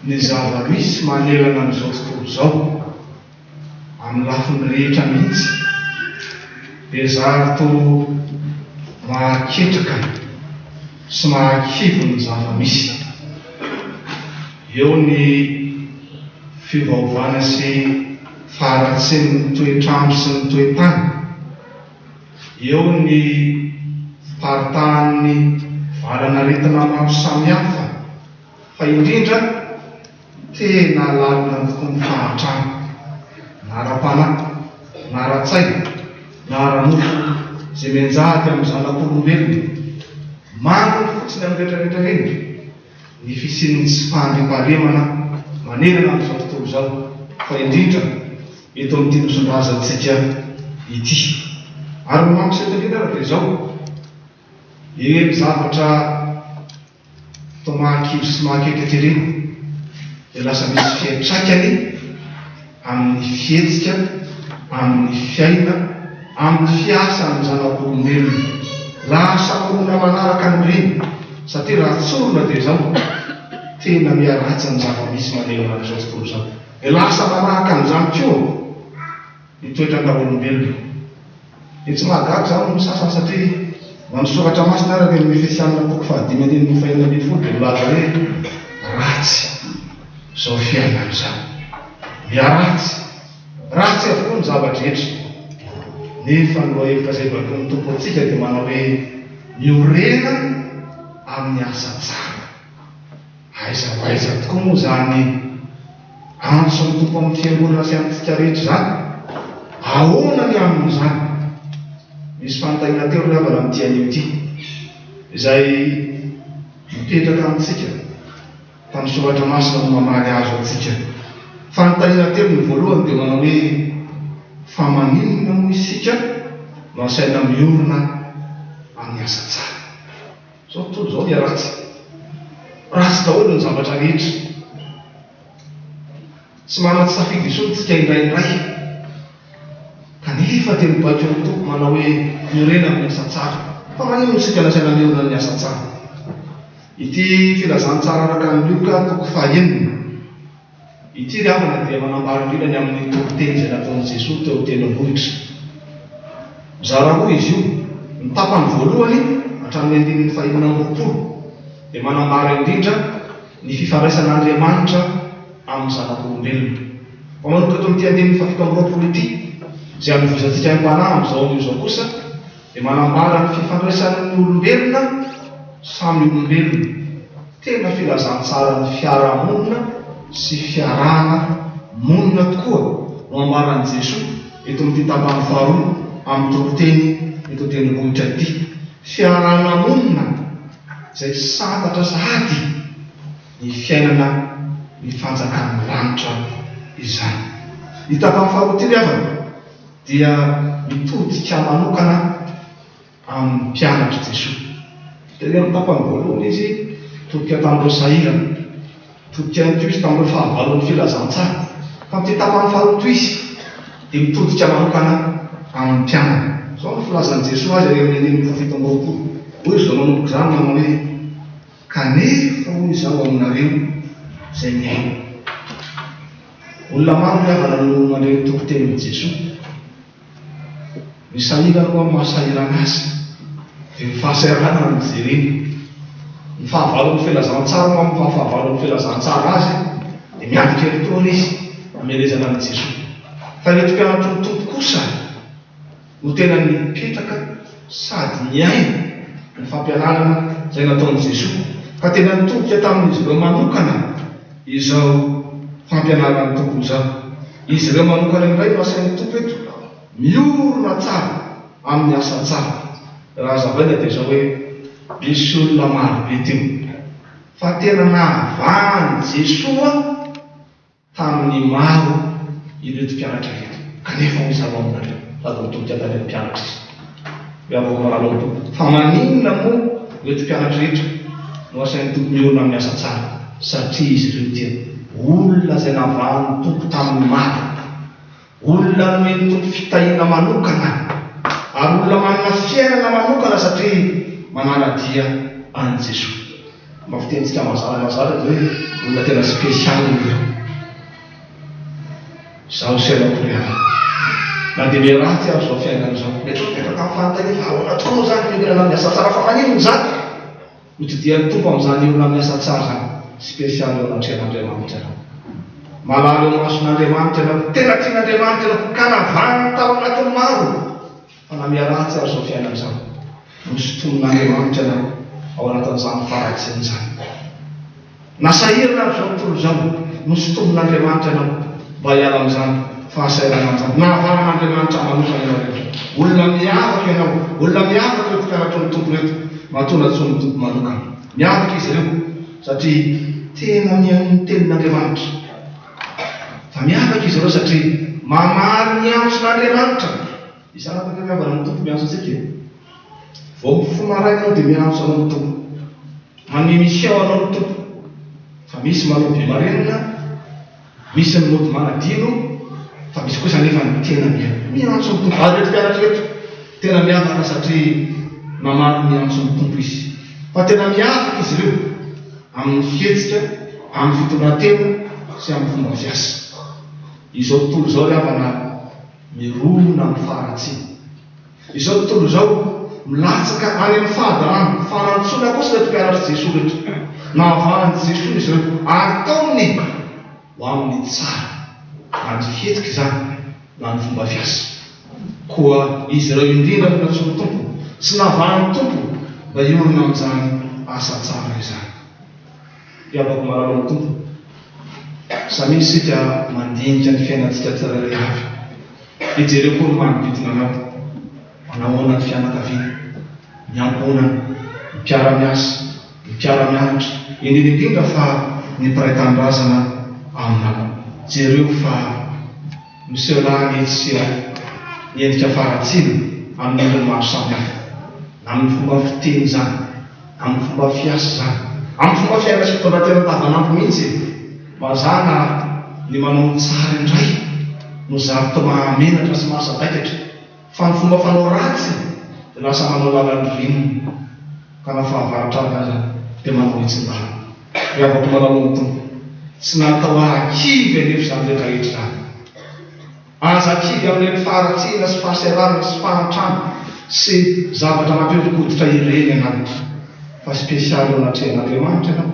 ny zava-misy manerana an'izao tontolo izao, amin'ny lafiny rehetra mihitsy, dia zary toa mahaketraka sy mahakivy ny zava-misy. Eo ny fiovaovana sy faharatsian'ny toetr'andro sy ny toe-tany. Eo ny fiparitahan'ny valan'aretina maro samihafa fa indrindra tena lalina tokoa ny fahantrana, na ara-panahy, na ara-tsaina, na ara-nofo izay mianjady amin'ny zanak'olombelona. Manginy fotsiny amin'ny rehetrarehetra ireny ny fisian'ny tsy fahandriampahalemana manerana an'izao tontolo izao fa indrindra. eto amin'ity nosin-drazantsika ity. Ary ny mampiseho indrindra ary dia izao, ireny zavatra toa mahakivy sy mahaketrika ireny dia lasa misy fiantraikany amin'ny fihetsika, amin'ny fiaina, amin'ny fiasan'ny zanak'olombelona. Lasa olona manaraka an'ireny satria raha tsorina dia izao, tena miharatsy ny zava-misy manerana an'izao tontolo izao. Dia lasa manahaka an'izany koa ny toetran-draolombelona. Dia tsy mahagaga izany ny sasany satria na ny soratra masina ary any amin'ny Efesianina toko fahadimy andininy fahenina ambinifolo dia milaza hoe ratsy izao fiainana izao. Miharatsy. Ratsy avokoa ny zava-drehetra. Nefa ny lohahevitra izay baikoin'ny Tompo antsika dia manao hoe miorena amin'ny asa tsara. Aiza ho aiza tokoa moa izany antson'ny Tompo amin'ny Fiangonana sy amintsika rehetra izany? Ahoana ny amin'izany? Misy fanontaniana telo ry havana amin'ity anio ity, izay mipetraka amintsika, fa ny Soratra Masina no mamaly azy ho antsika. Fanontaniana telo, ny voalohany dia manao hoe, Fa maninona moa isika no asaina miorina amin'ny asa tsara? Izao tontolo izao dia ratsy. Ratsy daholo ny zavatra rehetra. Tsy manan-tsafidy intsony isika indraindray. Kanefa dia mibaiko ny Tompo manao hoe miorena amin'ny asa tsara. Fa maninona isika lazaina miorina amin'ny asa tsara? Ity filazantsara araka an'i Lioka toko fahenina. Ity ry havana dia manambara indrindra ny amin'ny toriteny izay nataon'i Jesoa teo an-tendrombohitra. Mizara roa izy io, ny tapany voalohany hatramin'ny andininy fahenina amby 20 dia manambara indrindra ny fifandraisan'Andriamanitra amin'ny zanak'olombelona. Fa manomboka eto amin'ity andininy fahafito amby 20 ity, izay anovozantsika aim-panahy amin'izao anio izao kosa, dia manambara ny fifandraisan'ny olombelona samy olombelona, tena filazantsaran'ny fiarahamonina sy fiarahana monina tokoa no ambaran'i Jesoa eto amin'ity tapany faharoa amin'ny toriteny eto an-tendrombohitra ity, fiarahana monina izay santatra sahady ny fiainana ny fanjakan'ny lanitra izany. Ity tapany faharoa ity ry havana, dia mitodika manokana amin'ny mpianatr'i Jesoa. Tery amin'ny tapany voalohany izy nitodika tamin'ireo sahirana, nitodika ihany koa izy tamin'ireo fahavalon'ny filazantsara. Fa amin'ity tapany faharoa ity izy dia mitodika manokana amin'ny mpianany. Izao no filazan'i Jesoa azy ary amin'ny andininy fahafito amby 20. Hoy izy izao manomboka izany manao hoe, Kanefa hoy izaho aminareo izay mihaino. Olona maro ry havana no mandre ny toritenin'i Jesoa. Ny sahirana moa amin'ny maha sahirana azy dia ny fahasahiranana no jereny. Ny fahavalon'ny filazantsara moa amin'ny maha fahavalon'ny filazantsara azy dia miandry kely fotoana izy hamelezana an'i Jesoa. Fa ireto mpianatry ny Tompo kosa no tena nipetraka sady niaina ny fampianarana izay nataon'i Jesoa, ka tena nitodika tamin'izy ireo manokana izao fampianaran'ny Tompo izao. Izy ireo manokana indray no asain'ny Tompo eto, miorina tsara amin'ny asa tsara. Raha hazavaina dia izao hoe, nisy olona marobe teo, fa tena nahavahan'i Jesoa tamin'ny maro ireto mpianatra ireto. Kanefa hoy izaho aminareo, sady nitodika tany amin'ny mpianatra izy, Ry havako malala ao amin'ny Tompo, fa maninona moa ireto mpianatra ireto no asain'ny Tompo miorina amin'ny asa tsara? Satria izy ireo dia olona izay navahan'ny Tompo tamin'ny maro, olona nomen'ny Tompo fitahiana manokana, ary olona manana fiainana manokana satria manara-dia an'i Jesoa. Mba fitenintsika mazava mazava dia hoe olona tena spécial ireo. Izaho sy ianao koa ry havana. Na dia miharatsy aza izao fiainana izao. Mety ho mipetraka amin'ny fanontaniana fa ahoana tokoa moa izany ny olona amin'ny asa tsara fa maninona izany? Notodian'ny Tompo amin'izany olona amin'ny asa tsara izany. Spécial eo anatrehan'Andriamanitra ianao. Malala eo imason'Andriamanitra ianao. Tena tian'Andriamanitra ianao. Ka navahany tao anatin'ny maro. Fa na miharatsy ary izao fiainana izao, nosintonin'Andriamanitra ianao ao anatin'izany faharatsiana izany. Na sahirana ary izao tontolo izao, nosintonin'Andriamanitra ianao mba hiala amin'izany fahasahiranana izany. Navahan'Andriamanitra manokana ianao rehetra. Olona miavaka ianao, olona miavaka ireto mpianatry ny Tompo ireto, matoa nantsoin'ny Tompo manokana. Miavaka izy ireo satria tena mihaino ny tenin'Andriamanitra. Fa miavaka izy ireo satria. Mamaly ny antson'Andriamanitra. Isan'andro ange angamba ny Tompo miantso antsika e. Vao mifoha maraina ianao dia miantso anao ny Tompo. Manome mission anao ny Tompo. Fa misy manao be marenina, misy ny mody manadino, fa misy kosa anefa ny tena miantso ny Tompo. Ary ireto mpianatra ireto, tena miavaka satria mamaly ny antson'ny Tompo izy. Fa tena miavaka izy ireo amin'ny fihetsika, amin'ny fitondran-tena sy amin'ny fomba fiasa. Izao tontolo izao ry havana mirona amin'ny faharatsiana. Izao tontolo izao milatsaka any amin'ny fahadalana. Fa nantsoina kosa ireto mpianatr'i Jesoa ireto. Nahavahan'i Jesoa izy ireo ary taominy ho amin'ny tsara. Na ny fihetsika izany na ny fomba fiasa. Koa izy ireo indrindra no nantsoin'ny Tompo sy navahan'ny Tompo mba hiorina amin'izany asa tsara izany. Ry havako malala ao amin'ny Tompo, samia isika mandinika ny fiainantsika tsirairay avy, dia jereo koa ny manodidina anao. Manahoana ny fianakaviana, ny ankohonana, ny mpiara-miasa, ny mpiara-mianatra, indrindra indrindra fa ny mpiray tanindrazana aminao. Jereo fa miseho lany etsy sy aroa ny endrika faharatsiana amin'ny endriny maro samihafa, na amin'ny fomba fiteny izany, Amin'ny fomba fiasa izany. Amin'ny fomba fiaina sy fitondran-tena andavanandro mihitsy e! Mazàna ny manao ny tsara indray no zary toa mahamenatra sy mahasadaikatra, fa ny fomba fanao ratsy dia lasa manao lalan-dririnina, ka na fahavaratra ary aza dia manao hitsin-dalana. Ry havako malala ao amin'ny Tompo, tsy natao hahakivy anefa izany rehetra rehetra izany. Aza kivy amin'ireny faharatsiana sy fahasembanana sy fahantrana sy zavatra mampihoron-koditra ireny ianao, fa spesialy eo anatrehan'Andriamanitra ianao.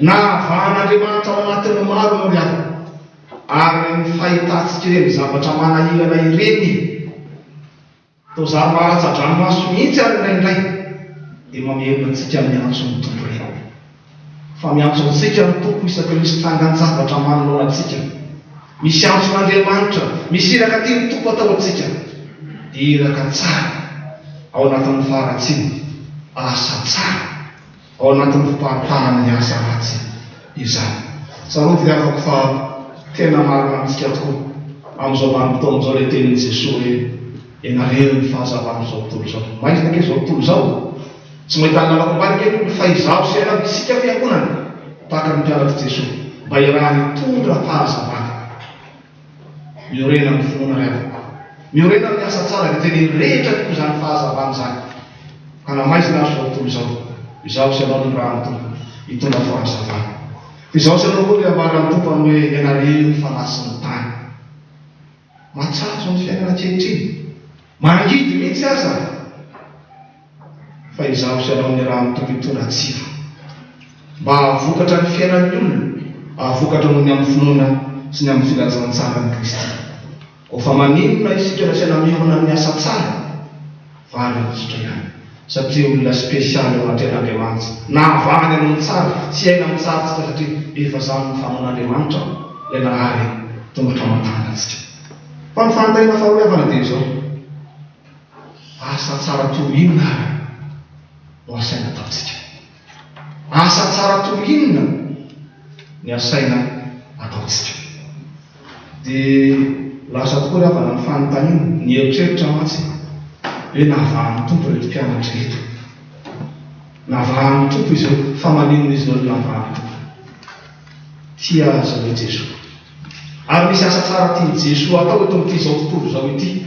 Nahavahan'Andriamanitra ao anatin'ny maro ianao ry havana, ary ireny fahitantsika ireny zavatra manahirana ireny, Toa zary mahalatsa-dranomaso mihitsy ary indraindray dia mamerina antsika miantso ny Tompo ireny. Fa miantso antsika ny Tompo isaky ny misy trangan-javatra manoloana antsika. Misy antson'Andriamanitra, misy iraka tian'ny Tompo atao antsika. Dia iraka tsara ao anatin'ny faharatsiana, asa tsara. Ao anatin'ny fiparitahana ny asa ratsy izany. Tsarovy ry havako fa tena marina amintsika tokoa amin'izao vanim-potoana izao ilay tenin'i Jesoa hoe, Ianareo no fahazavan'izao tontolo izao. Maizina ange izao tontolo izao. Tsy mahita ny lalako ambany ange ny olona fa izaho sy ianao, isika fiangonana, tahaka ny mpianatr'i Jesoa, mba hiarahana hitondra fahazavana. Miorena amin'ny finoana ry havako. Miorena amin'ny asa tsara dia tena hirehitra tokoa izany fahazavana izany. Ka na maizina ary izao tontolo izao, izaho sy ianao no nirahan'ny Tompo hitondra fahazavana. Fa izaho sy ianao koa ilay ambaran'ny Tompo amin'ny hoe ianareo ny fanahy sy ny tany. Matsatso ny fiainana ankehitriny. Mangidy mihitsy aza. Fa izaho sy ianao nirahan'ny Tompo hitondra tsiro. Mba hahavokatra ny fiainan'ny olona, hahavokatra noho ny amin'ny finoana sy ny amin'ny filazantsaran'i Kristy. Koa fa maninona isika no asaina miorina amin'ny asa tsara? Valiny tsotra ihany, satria olona spesialy eo anatrehan'Andriamanitra. Nahavahany hanao ny tsara, tsy hiaina amin'ny tsara tsika satria efa izany no fanaon'Andriamanitra, ilay nahary tongotra aman-tanana antsika. Fa ny fanontaniana faharoa havana dia izao. Asa tsara toy inona ary no asaina ataontsika? Asa tsara toy inona ny asaina ataontsika? Dia lasa tokoa ry havana ny fanontaniana, nieritreritra mantsy hoe navahan'ny Tompo ireto mpianatra ireto. Navahan'ny Tompo izy ireo, fa maninona izy ireo no navahan'ny Tompo? Tia azy ireo Jesoa. Ary misy asa tsara tian'i Jesoa atao eto amin'ity izao tontolo izao ity.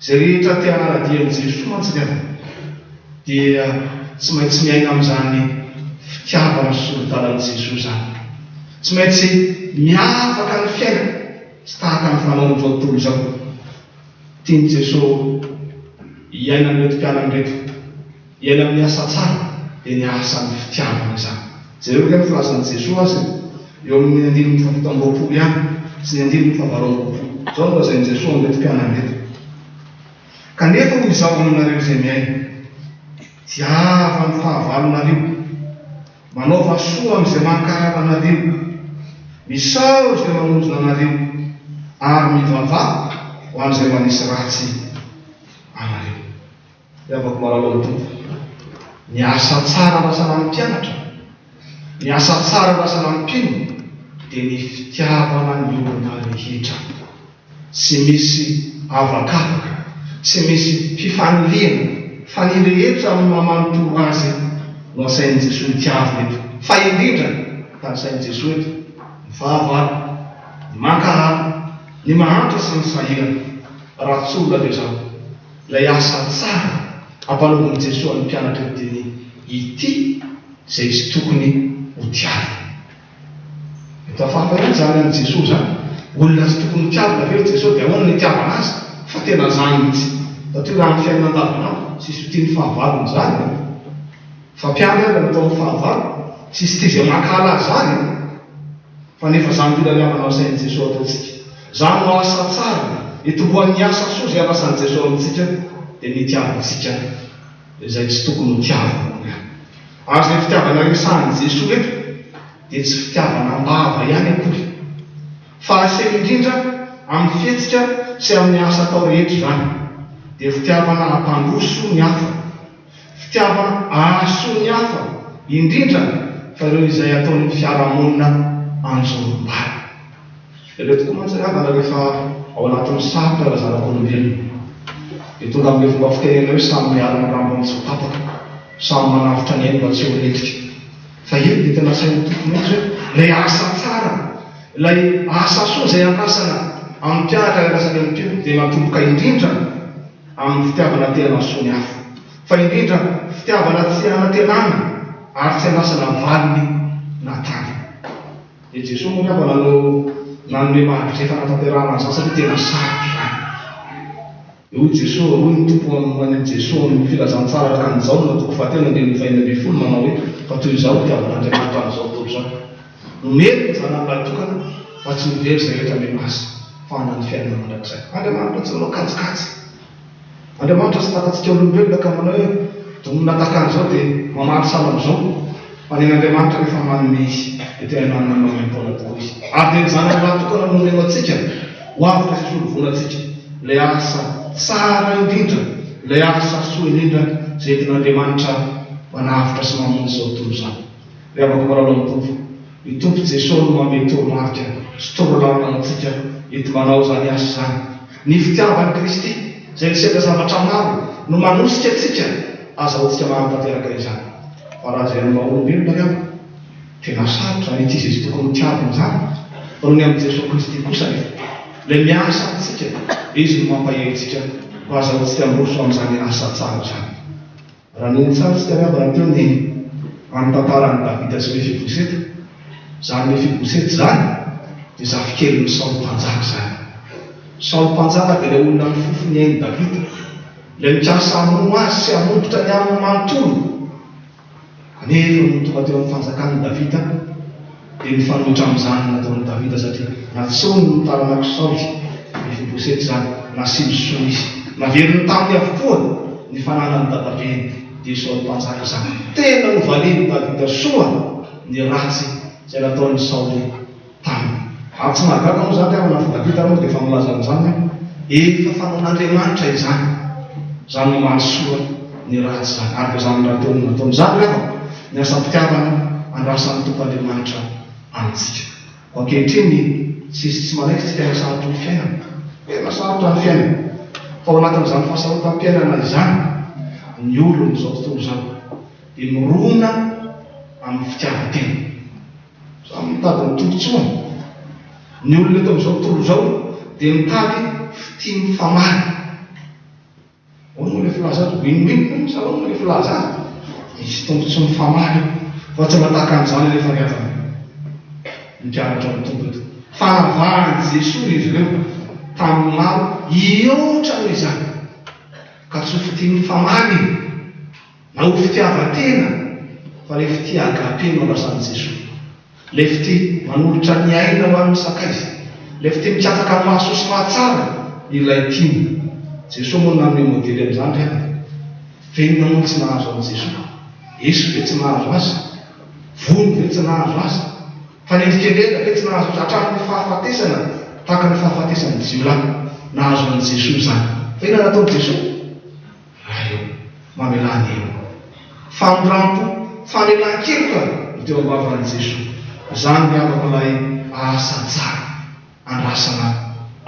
Izay rehetra te hanara-dia an'i Jesoa mantsy ny havana dia tsy maintsy miaina amin'izany fitiavana sy sori-dalan'i Jesoa izany. Tsy maintsy miavaka ny fiainana, tsy tahaka ny fanaon'izao tontolo izao. Tian'i Jesoa hiainan'ireto mpianany ireto. Hiaina amin'ny asa tsara dia ny asan'ny fitiavana izany. Jereo ange ny filazan'i Jesoa azy e, eo amin'ny andininy faha-27 ihany sy ny andininy faha-28. Izao no lazain'i Jesoa amin'ireto mpianany ireto, Kanefa hoy Izaho aminareo izay mihaino, Tiava ny fahavalonareo, manaova soa amin'izay mankahala anareo, misaora izay manozona anareo, ary mivavaha ho an'izay manisy ratsy anareo. Ry havako malala ao amin'ny Tompo, ny asa tsara andrasana amin'ny mpianatra, ny asa tsara andrasana amin'ny mpino dia ny fitiavana ny olona rehetra. Tsy misy avakavaka, tsy misy fifanilihana fa ny rehetra amin'ny maha manontolo azy no asain'i Jesoa hotiavina eto. Fa indrindra tanisain'i Jesoa eto ny fahavalo, ny mankahala, ny mahantra sy ny sahirana. Raha tsorina dia izao, ilay asa tsara ampanaovin'i Jesoa ny mpianatra eto dia ny ity izay tsy tokony hotiavina. Eto hafahafa ihany izany an'i Jesoa izany. Olona tsy tokony hotiavina ve ry Jesoa dia ahoana no itiavana azy? Fa tena izany mihitsy. Satria raha ny fiainana andavanandro, tsisy ho tia ny fahavalony izany e. Fa mpiandry ary no ataon'ny fahavalo, tsisy tia izay mankahala azy izany e. Fa nefa izany indrindra ny havana asain'i Jesoa ataontsika. Izany no asa tsara, itomboan'ny asa soa izay andrasan'i Jesoa amintsika dia ny hitiavantsika izay tsy tokony ho tiavina akory. Ary izay fitiavana resahin'i Jesoa eto dia tsy fitiavana am-bava ihany akory, fa aseho indrindra amin'ny fihetsika sy amin'ny asa atao rehetra izany, dia fitiavana hampandroso ny hafa, fitiavana hahasoa ny hafa, indrindra fa ireo izay ataon'ny fiarahamonina anjorom-bala. Ireo tokoa mantsy ry havana rehefa ao anatin'ny sarotra raha zanak'olombelona dia tonga amin'ilay fomba fitenenana hoe samy miaro ny rambony tsy ho tapaka, samy manavotra ny ainy mba tsy ho rendrika. Fa eto dia tena asain'ny Tompo mihitsy hoe ilay asa tsara, ilay asa soa izay andrasana amin'ny mpianatra ary andrasana eo amin'ny mpino dia matomboka indrindra amin'ny fitiavana te hanasoa ny hafa. Fa indrindra fitiavana tsy anantenana ary tsy andrasana valiny na tany. I Jesoa moa angamba no nanome marika fanatanterahana an'izany satria tena sarotra izany. Dia hoy Jesoa, hoy ny Tompo amin'i Jesoa amin'ny filazantsara araka an'i Jaona toko fahatelo andininy fahenina ambinifolo manao hoe, Fa toy izao no itiavan'Andriamanitra an'izao tontolo izao, nomeny ny Zanany lahitokana mba tsy ho very izay rehetra mino Azy fa hanana ny fiainana mandrakizay. Andriamanitra tsy manao kajikajy. Andriamanitra tsy takatsika olombelona ka manao hoe domina tahaka an'izao dia mamaly sahala amin'izao fa ny an'Andriamanitra rehefa manome Izy dia tena manana maimaimpoana tokoa Izy ary dia ny Zanany lahy tokana no omeny ho antsika ho avotra sy hisolo vola antsika ilay asa tsara indrindra ilay asa soa indrindra izay entin'Andriamanitra manavotra sy mamonjy izao tontolo izao. Ry havako malala ao amin'ny Tompo, ny Tompo Jesoa no manome toromarika sy torolalana antsika enti-manao izany asa izany. Ny fitiavan'i Kristy, izay nisedra zavatra maro, no manosika antsika azahoantsika mahatanteraka izany. Fa raha izay amin'ny maha olombelona ry havana, tena sarotra ny hitia izay tsy tokony hotiavina izany, fa noho ny amin'i Jesoa Kristy kosa anefa, ilay miasa amintsika, Izy no mampahery antsika mba azahoantsika miroso amin'izany asa tsara izany. Raha nino tsara isika angamba rahateo ny amin'ny tantaran'i Davida sy Mefiboseta. Izany Mefiboseta izany dia zafikelin'i Saoly mpanjaka izany. Saoly mpanjaka dia ilay olona nifofo ny ain'i Davida, ilay nikasa hamono azy sy hamongotra ny aminy manontolo. Kanefa nony tonga teo amin'ny fanjakany i Davida, dia nifanohitra amin'izany ny nataon'i Davida, satria nantsoiny ny taranak'i Saoly, Mefiboseta izany, nasiany soa izy. Naveriny taminy avokoa ny fananan'ny dadabeny, dia i Saoly mpanjaka izany. Tena novalian'i Davida soa ny ratsy izay nataon'i Saoly taminy. Ary tsy mahagaga moa izany ry havana fa Davida moa dia efa milaza an'izany hoe, Efa fanaon'Andriamanitra izany, izany mamaly soa ny ratsy izany. Ary dia izany rahateo no nataony. Izany ry havana, ny asam-pitiavana andrasan'ny Tompo Andriamanitra amintsika. Koa ankehitriny, tsy hisy tsy manaiky isika fa sarotra ny fiainana. Tena sarotra ny fiainana. Fa ao anatin'izany fahasarotam-piainana izany, ny olon'izao tontolo izao dia mirona amin'ny fitiavan-tena. Samy mitady ny tombontsoany. Ny olona eto amin'izao tontolo izao dia mitady fitia mifamaly. Ahoana moa ilay filaza azy? Win-win hono sa ahoana moa ilay filaza azy? Misy tombontsoa mifamaly eo. Fa tsy mba tahaka an'izany anefa ry havana ny mpianatra ny Tompo eto. Fa navahan'i Jesoa izy ireo tamin'ny maro hihoatra noho izany. Ka tsy ho fitia mifamaly. Na ho fitiavan-tena, fa ilay fitia agape no andrasan'i Jesoa. Ilay fitia manolotra ny aina ho an'ny sakaiza. Ilay fitia mikatsaka ny mahasoa sy mahatsara ilay tiana. Jesoa moa no nanome modely amin'izany ry havana. Fa inona moa no tsy nahazo an'i Jesoa? Eso ve tsy nahazo Azy? Vono ve tsy nahazo Azy? Fanendrikendrehana ve tsy nahazo Azy? Hatramin'ny fahafatesana, tahaka ny fahafatesan'ny jiolahy, nahazo an'i Jesoa izany. Fa inona nataon'i Jesoa? Ray ô, mamelà ny heloko. Famindram-po, famelan-keloka no teo am-bavan'i Jesoa. Izany ry havako ilay asa tsara andrasana.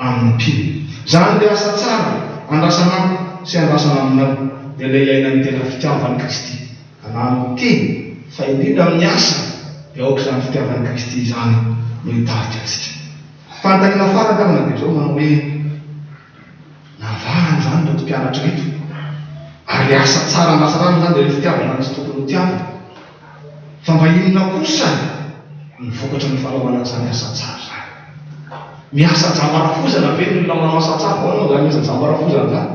amin'ny mpino. Izany ilay asa tsara andrasana amiko sy andrasana aminao dia ilay iainan'ny tena fitiavan'i Kristy ka na amin'ny teny fa indrindra amin'ny asa dia aoka izany fitiavan'i Kristy izany no hitarika antsika. Fanontaniana farany angamba dia izao manao hoe navahana izany ireto mpianatra ireto ary ilay asa tsara andrasana aminy izany dia ilay fitiavana ny tsy tokony hotiavina. Fa mba inona kosa ny vokatry ny fanaovana an'izany asa tsara izany? Miasa jamba rafozana ve ny olona manao asa tsara? Ahoana moa izany miasa jamba rafozana izany?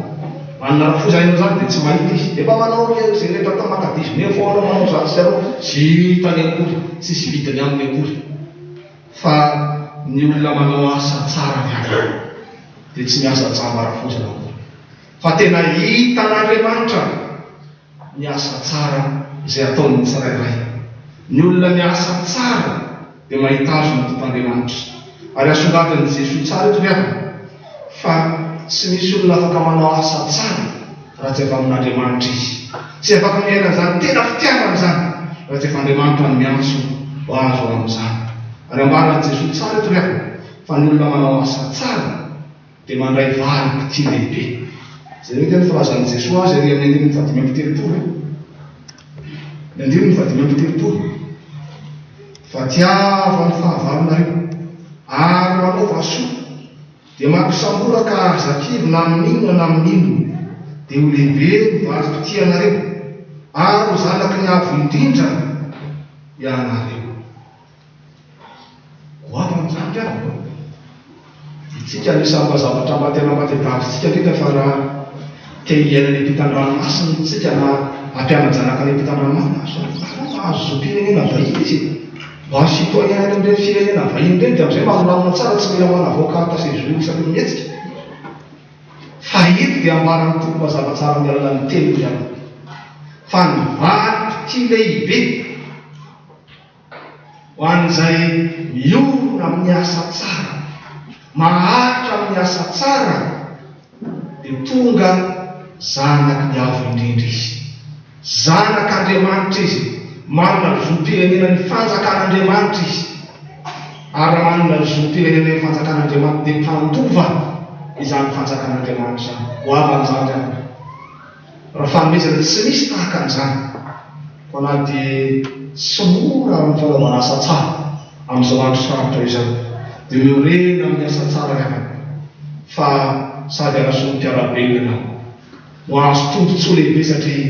Manana rafozana ianao izany dia tsy mahita izy. Dia mba manao izay rehetra atao, maka dix-neuf foana manao izany sy aroa, tsy hitany akory, tsisy vidiny aminy akory. Fa ny olona manao asa tsara ry havana dia tsy miasa jamba rafozana akory. Fa tena hitan'Andriamanitra. ny asa tsara izay ataon'ny tsirairay. Ny olona miasa tsara dia mahita azy ny Tompo Andriamanitra. Ary asongadin'i Jesoa tsara eto ry havana fa tsy misy olona afaka manao asa tsara raha tsy avy amin'Andriamanitra izy. Tsy afaka miaina an'izany tena fitiavana izany raha tsy efa Andriamanitra no miantso ho azy ho amin'izany. Ary ambaran'i Jesoa tsara eto ry havana fa ny olona manao asa tsara dia mandray valim-pitia lehibe. Jereo ange ny filazan'i Jesoa azy ery amin'ny andininy fahadimy amby telopolo. Ny andininy fahadimy amby telopolo. Fa tiavo ny fahavalonareo, ary manaova soa, dia mampisambora ka aza kivy na amin'inona na amin'inona, dia ho lehibe ny valim-pitianareo, ary ho zanaky ny Avo Indrindra ianareo. Goavana izany ry havana ô! Itsika anisan'ny mba zavatra mba tena mba tadiavintsika indrindra fa raha te hiaina any ampitan-dranomasina isika na hampiana-janaka any ampitan-dranomasina, azo mahazo zom-pirenena vahiny izy e! Mba citoyen any amin'ireny firenena vahiny ireny dia amin'izay mba milamina tsara tsy mila manavao carte séjour isaky ny mihetsika. Fa eto dia ambaran'ny Tompo mazava tsara amin'ny alalan'ny teniny ry havana fa ny valim-pitia lehibe Ho an'izay miorina amin'ny asa tsara, maharitra amin'ny asa tsara, dia tonga zanaky ny Avo Indrindra izy. Zanak'Andriamanitra izy, manana zom-pirenena ny fanjakan'Andriamanitra izy. Ary raha manana zom-pirenena ny fanjakan'Andriamanitra dia mpandova izany fanjakan'Andriamanitra izany. Goavana izany ry havana. Raha fanomezana tsy misy tahaka an'izany, koa na dia tsy mora ary ny fanaovana asa tsara amin'izao andro sarotra izao, dia miorena amin'ny asa tsara ry havana, fa sady hanasoa ny mpiara-belona ianao, no hahazo tombontsoa lehibe satria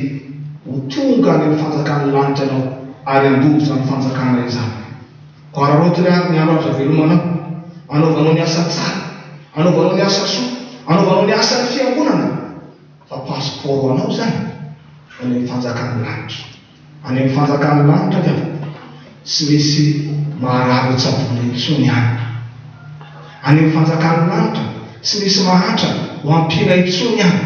ho tonga any amin'ny fanjakan'ny lanitra ianao ary handova izany fanjakana izany. Koa araraoty ry ary ny andro azo avelomanao, anaovanao ny asa tsara, anaovanao ny asa soa, anaovanao ny asan'ny fiangonana, Fa passeport ho anao izany any amin'ny fanjakan'ny lanitra. Any amin'ny fanjakan'ny lanitra ry havana, tsy misy marary ho tsaboina intsony any. Any amin'ny fanjakan'ny lanitra, tsy misy mahantra ho ampiana intsony any.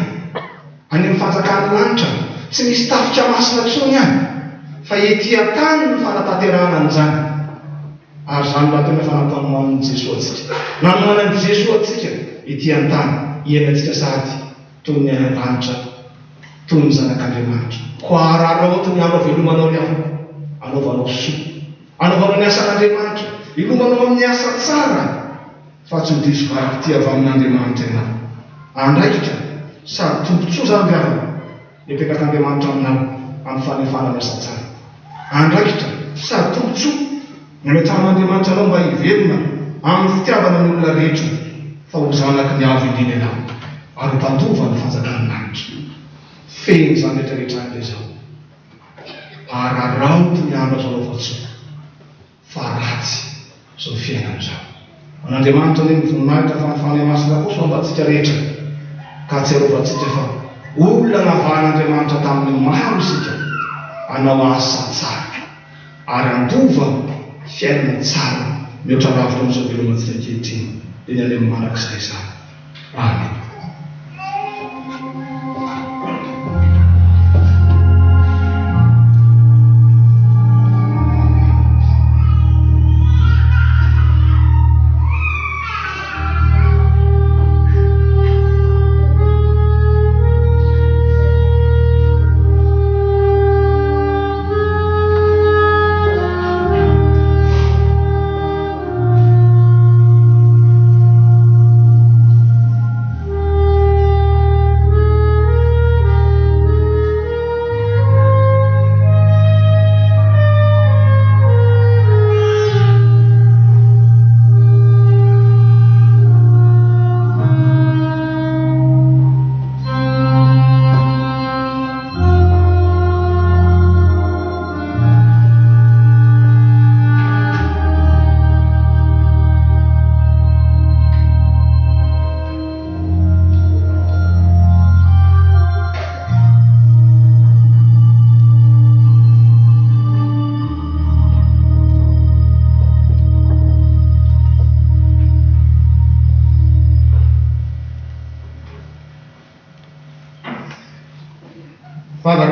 Any amin'ny fanjakan'ny lanitra, tsy misy tafika masina intsony any. Fa ety an-tany no fanatanterahana an'izany. Ary izany rahateo no efa nampanomanin'i Jesoa antsika. Nanomanan'i Jesoa antsika ety an-tany, hiainantsika sahady toy ny any an-danitra, toy ny zanak'Andriamanitra. Koa araraoty ny andro havelomanao ry havana, anaovanao soa, anaovanao ny asan'Andriamanitra, ilomanao amin'ny asa tsara, fa tsy ho diso valim-pitia avy amin'Andriamanitra ianao. Andraikitra sady tombontsoa izany ry havana. Epekak'Andriamanitra aminao amin'ny fanefana ny asa tsara. Andraikitra sady tombontsoa ny ametrahan'Andriamanitra anao mba hivelona amin'ny fitiavana ny olona rehetra fa ho zanaky ny Avo Indrindra ianao ary ho mpandova ny fanjakan'ny lanitra. Fehiny izany rehetra rehetra any izao. Araraoty ny andro azo anaovan-tsoa. fa ratsy izao fiainana izao. An'Andriamanitra anie ny voninahitra fa ny Fanahy Masina kosa homba antsika rehetra ka hahatsiarovantsika fa olona navahan'Andriamanitra tamin'ny maro isika hanao asa tsara ary handova fiainana tsara mihoatra lavitra amin'izao velomantsika ankehitriny dia ny any amin'ny mandrakizay izany. Amen.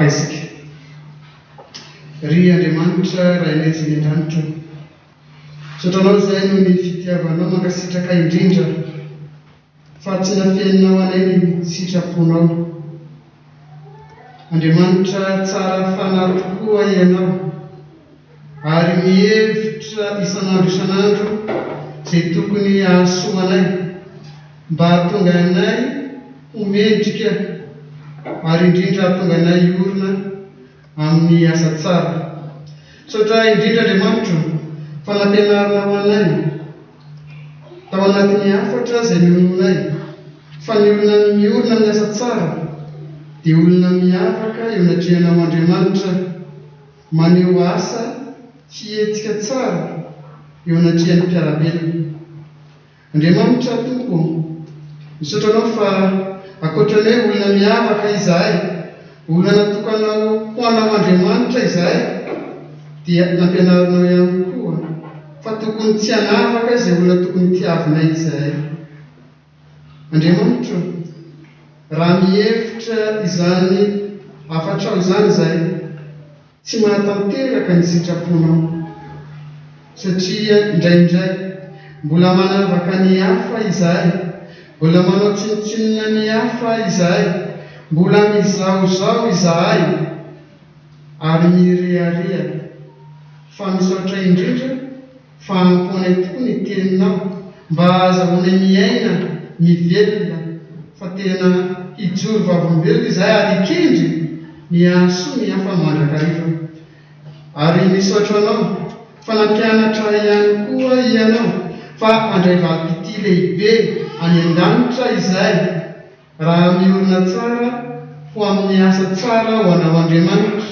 Hivavaka isika. Ry Andriamanitra Rainay izay any an-danitra ô, misaotra Anao izahay noho ny fitiavanao, mankasitraka indrindra fa tsy nafeninao anay ny sitraponao. Andriamanitra tsara fanahy tokoa Ianao ary mihevitra isan'andro isan'andro izay tokony hahasoa anay mba hahatonga anay ho mendrika ary indrindra hahatonga anay hiorina amin'ny asa tsara. Misaotra indrindra Andriamanitro fa nampianarinao anay tao anatin'ny hafatra izay nohenoinay fa ny olona miorina amin'ny asa tsara dia olona miavaka eo anatrehanao Andriamanitra, maneho asa fihetsika tsara eo anatrehan'ny mpiara-belona. Andriamanitra Tompo ô, misaotra Anao fa ankoatra ny hoe olona miavaka izahay, olona natokanao ho Anao Andriamanitra izahay, dia nampianarinao ihany koa fa tokony tsy hanavaka izay olona tokony tiavinay izahay. Andriamanitra ô, raha mihevitra izany hafatrao izany izahay, Tsy mahatanteraka ny sitraponao, satria indraindray mbola manavaka ny hafa izahay, mbola manao tsinontsinona ny hafa izahay, mbola mizahozaho izahay ary mirehareha. Fa misaotra indrindra fa ampy ho anay tokoa ny teninao mba hahazahoanay miaina, mivelona fa tena hijoro vavolombelona izahay ary hikendry ny hahasoa ny hafa mandrakariva. Ary misaotra anao fa nampianatra ahy ihany koa ianao fa handray valim-pitia lehibe any an-danitra izahay Raha miorina tsara ho amin'ny asa tsara ho anao Andriamanitra,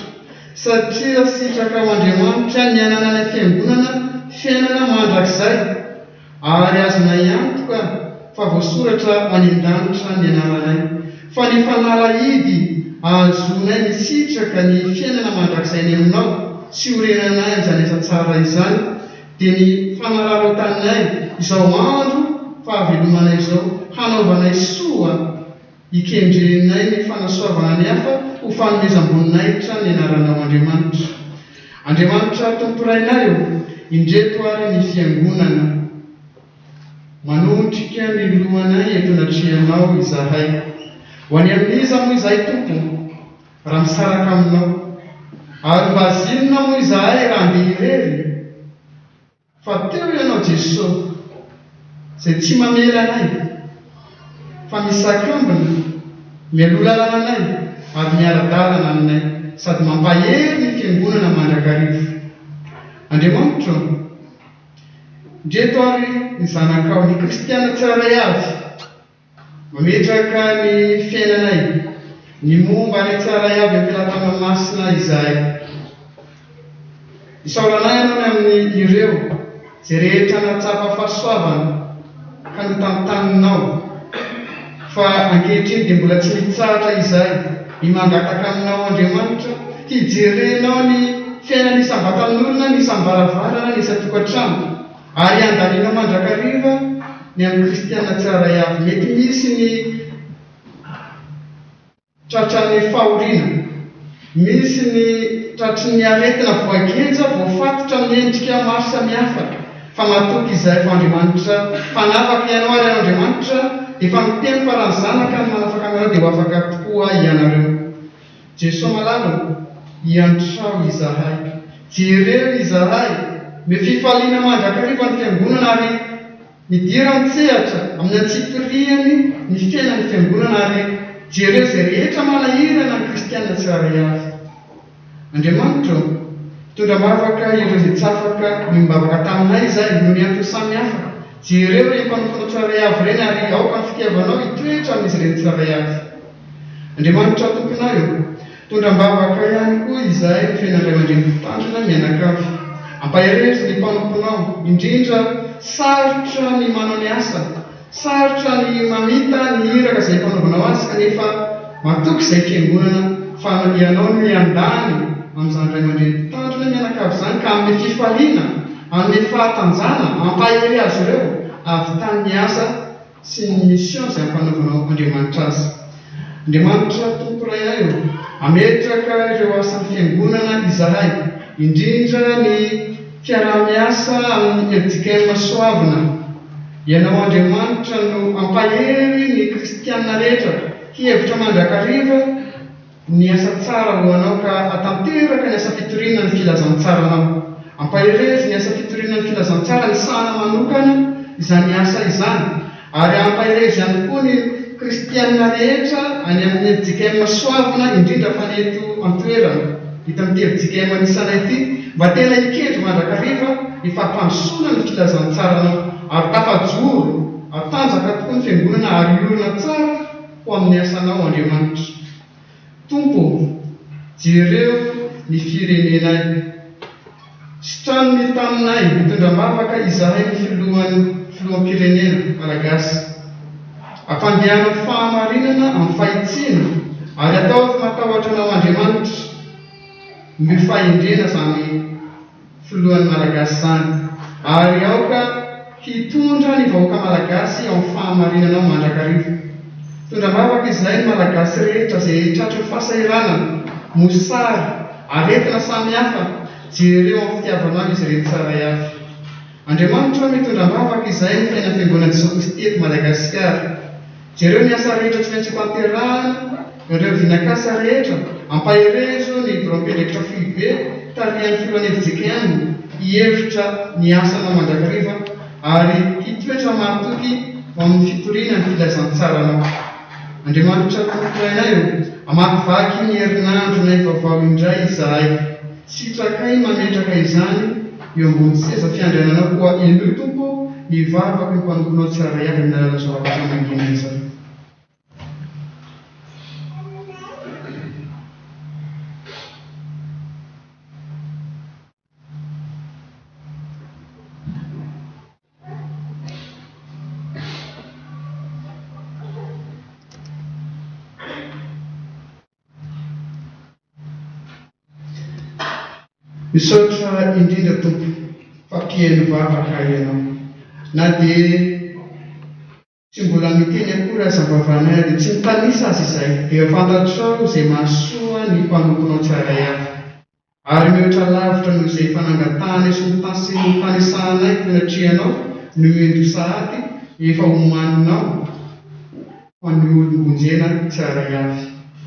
satria sitraka ho Andriamanitra ny hanananay fiangonana fiainana mandrakizay, ary azonay antoka fa voasoratra any an-danitra ny anaranay, fa ny fanalahidy ahazoanay misitraka ny fiainana mandrakizay any aminao sy iorenanay amin'izany asa tsara izany dia ny fanararaotanay izao andro fahavelomanay izao hanaovanay soa hikendrenay ny fanasoavana ny hafa ho fanomezam-boninahitra ny anaranao Andriamanitra. Andriamanitra Tompo Rainay ô, indreto ary ny Fiangonana. Manondrika ny lohanay eto anatrehanao izahay. Ho any amin'iza moa izahay Tompo raha misaraka aminao? Ary mba zinona moa izahay raha handeha irery? Fa teo Ianao Jeso, izay tsy mamela anay, fa misakambina, mialoha lalana anay ary miara-dalana aminay sady mampahery ny Fiangonana mandrakariva. Andriamanitra ô, indreto ary ny zanakao, ny kristiana tsirairay avy, Mametraka ny fiainanay, ny momba anay tsirairay avy am-pelatanana masina izahay. Isaoranay Ianao ny amin'ny ireo izay rehetra nahatsapa fahasoavana ka notantaninao, fa ankehitriny dia mbola tsy mitsahatra izahay ny mangataka Aminao Andriamanitra hijerenao ny fiainan'ny isam-batan'olona, ny isam-baravarana, ny isan-tokantrano. Ary handaniana mandrakariva ny amin'ny kristiana tsirairay avy. Mety misy ny tratran'ny fahoriana, misy ny tratry ny aretina voageja, voafatotra amin'ny endrika maro samihafa, fa matoky izahay fa Andriamanitra mpanafaka ianao ary ianao Andriamanitra efa miteny fa raha ny Zanaka no manafaka anareo dia ho afaka tokoa ianareo. Jesoa malala ô, iantrao izahay. Jereo izahay. Omeo fifaliana mandrakariva ny Fiangonana ary midira an-tsehatra amin'ny antsipiriany ny fiainan'ny Fiangonana ary jereo izay rehetra manahirana ny kristiana tsirairay avy. Andriamanitra ô, mpitondra am-bavaka ireo izay tsy afaka niombavaka taminay izahay noho ny antony samihafa. Jereo ireny mpanomponao tsirairay avy ireny ary aoka ny fitiavanao hitoetra amin'izy ireny tsirairay avy. Andriamanitra Tomponay ô, tondra am-bavaka ihany koa izahay ny fiainan-dray aman-dreny mpitandrina mianakavy. Ampaherezo ny mpanomponao, indrindra sarotra ny manao ny asa, sarotra ny mamita ny iraka izay ampanaovanao azy kanefa matoky izay fiangonana fa Ianao no hiandany amin'izany ray aman-dreny mpitandrina mianakavy izany ka hanome fifaliana, hanome fahatanjana, hampahery azy ireo hahavitany ny asa sy ny mission izay ampanaovanao Andriamanitra azy. Andriamanitra Tompo Ray ay ô, ametraka ireo asan'ny Fiangonana izahay, indrindra ny fiaraha-miasa amin'ny fjkm Soavina. Ianao Andriamanitra no ampahery ny kristiana rehetra hihevitra mandrakariva ny asa tsara ho anao ka hatanteraka ny asa fitoriana ny filazantsaranao. Ampaherezo ny asa fitoriana ny filazantsara ny sahana manokana izany asa izany ary ampaherezo ihany koa ny kristiana rehetra any amin'ny fjkm Soavina indrindra fa ny eto an-toerana eto amin'ity fjkm misy anay ity mba tena hikendry mandrakariva ny fampandrosoana ny filazantsaranao ary tafajoro hatanjaka tokoa ny fiangonana ary hiorina tsara ho amin'ny asanao Andriamanitra. Tompo ô, jereo ny firenenay. Sitrano ny taninay, mitondra am-bavaka izahay ny filohan'ny filoham-pirenena Malagasy. Ampandehano fahamarinana amin'ny fahitsiana ary ataovy matahotra anao Andriamanitra. Omeo fahendrena izany filohan'ny Malagasy izany ary aoka hitondra ny vahoaka Malagasy ao amin'ny fahamarinanao mandrakariva. Mitondra am-bavaka izahay ny Malagasy rehetra izay tratry ny fahasahiranana, mosary, aretina samihafa, jereo amin'ny fitiavanao izy ireny tsirairay avy. Andriamanitra ô mitondra am-bavaka izahay ny fiainan'ny Fiangonan'i Jesoa Kristy eto Madagasikara. Jereo ny asa rehetra tsy maintsy hotanterahana, ireo vinak'asa rehetra, ampaherezo ny biraom-piandraikitra foibe tarihan'ny filohan'ny fjkm hihevitra ny asanao mandrakariva ary hitoetra mahatoky ho amin'ny fitoriana ny filazantsaranao. Andriamanitra Tompo Rainay ô, hamakivaky ny herinandronay vaovao indray izahay. Sitrakay mametraka izany eo ambony seza fiandriananao koa henoy Tompo ô ny vavaky ny mpanomponao tsirairay avy amin'ny alalan'izao hafatra mangina izao. Misaotra indrindra Tompo fa mpihaino vavaka Ianao. Na dia tsy mbola miteny akory aza am-bavanay dia tsy mitanisa aza izahay dia fantatrao izay mahasoa ny mpanomponao tsirairay avy. Ary mihoatra lavitra noho izay efa nangatahanay sy notanisahanay teo anatrehanao no indro sahady efa omaninao ho an'ny olom-bonjena tsirairay avy.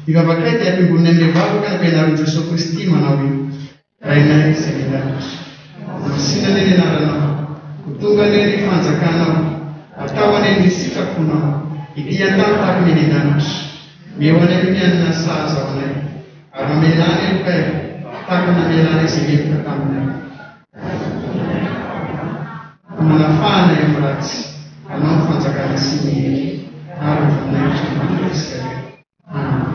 Ny vavakay dia ampiangonina amin'ilay vavaka nampianarin'i Jesoa Kristy manao hoe, Rainay izay any an-danitra, Masina anie ny anaranao, ho tonga anie ny fanjakanao, atao anie ny sitraponao, ety an-tany tahaka ny any an-danitra. Omeo anay ny hanina sahaza ho anay. Ary mamelà ny helokay, tahaka ny namelànay izay meloka taminay. Fa manafaha anay amin'ny ratsy, Anao ny fanjakana sy ny hery ary ny voninahitra mandrakizay. Amena.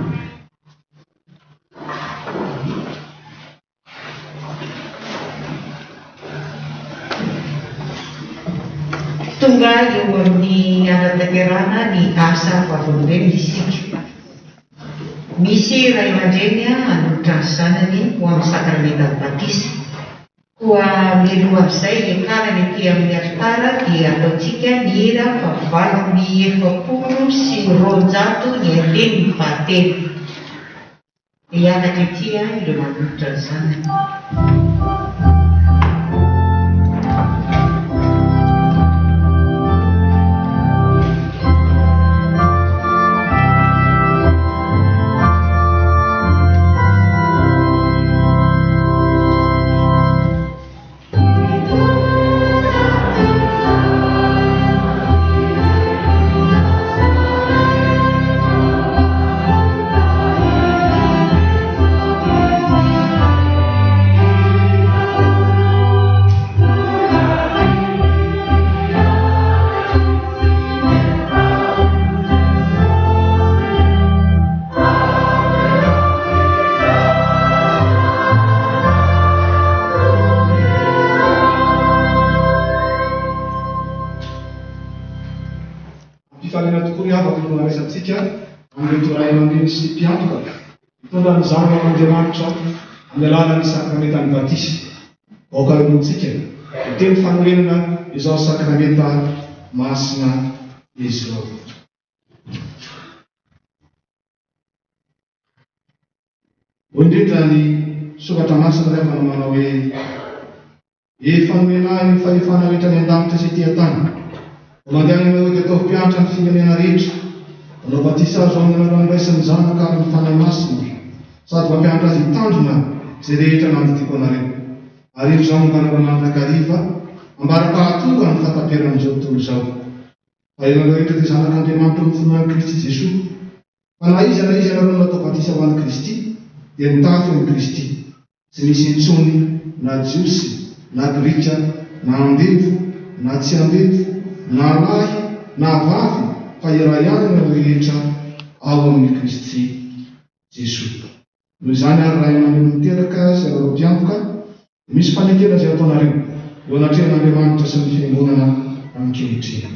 Tonga eo amin'ny hanatanterahana ny asa vavolombelona isika. Misy ray aman-dreny hanolotra ny zanany ho amin'ny sakramentan'ny batisa. Koa mialoha amin'izay hiakarany ety amin'ny alitara dia ataontsika ny hira fahavalo 248 ny andininy fahatelo. Hiakatra ety ireo manolotra ny zanany. Am-pifaliana tokoa ry havako no handraisantsika an'ireto ray aman-dreny sy mpiantoka mitondra ny zanany amin'Andriamanitra amin'ny alalan'ny sakramentan'ny batisa. Aoka hinoantsika ny teny fanorenana izao sakramenta masina izao. Hoy indrindra ny Soratra Masina ry havana manao hoe, Efa nomena ahy ny fahefana rehetra any an-danitra sy ety an-tany. Koa mandehana ianareo dia ataovy mpianatra ny firenena rehetra, manao batisa azy ho amin'ny anaran'ny Ray sy ny Zanaka ary ny Fanahy Masina, sady mampianatra azy hitandrina izay rehetra nandidiako anareo. Ary indro izaho momba anareo mandrakariva, ambara-pahatonga ny fahataperan'izao tontolo izao. Fa ianareo rehetra dia zanak'Andriamanitra ao amin'ny finoana an'i Kristy Jesoa. Fa na iza na iza ianareo no natao batisa ho an'i Kristy, dia mitafy an'i Kristy. Tsy misy intsony na Jiosy na Grika, na andevo na tsy andevo, na lahy na vavy, fa iray ihany ianareo rehetra ao amin'i Kristy Jesoa. Noho izany ary ray aman-dreny miteraka sy ianareo mpiantoka, dia misy fanekena izay ataonareo eo anatrehan'Andriamanitra sy ny Fiangonana ankehitriny.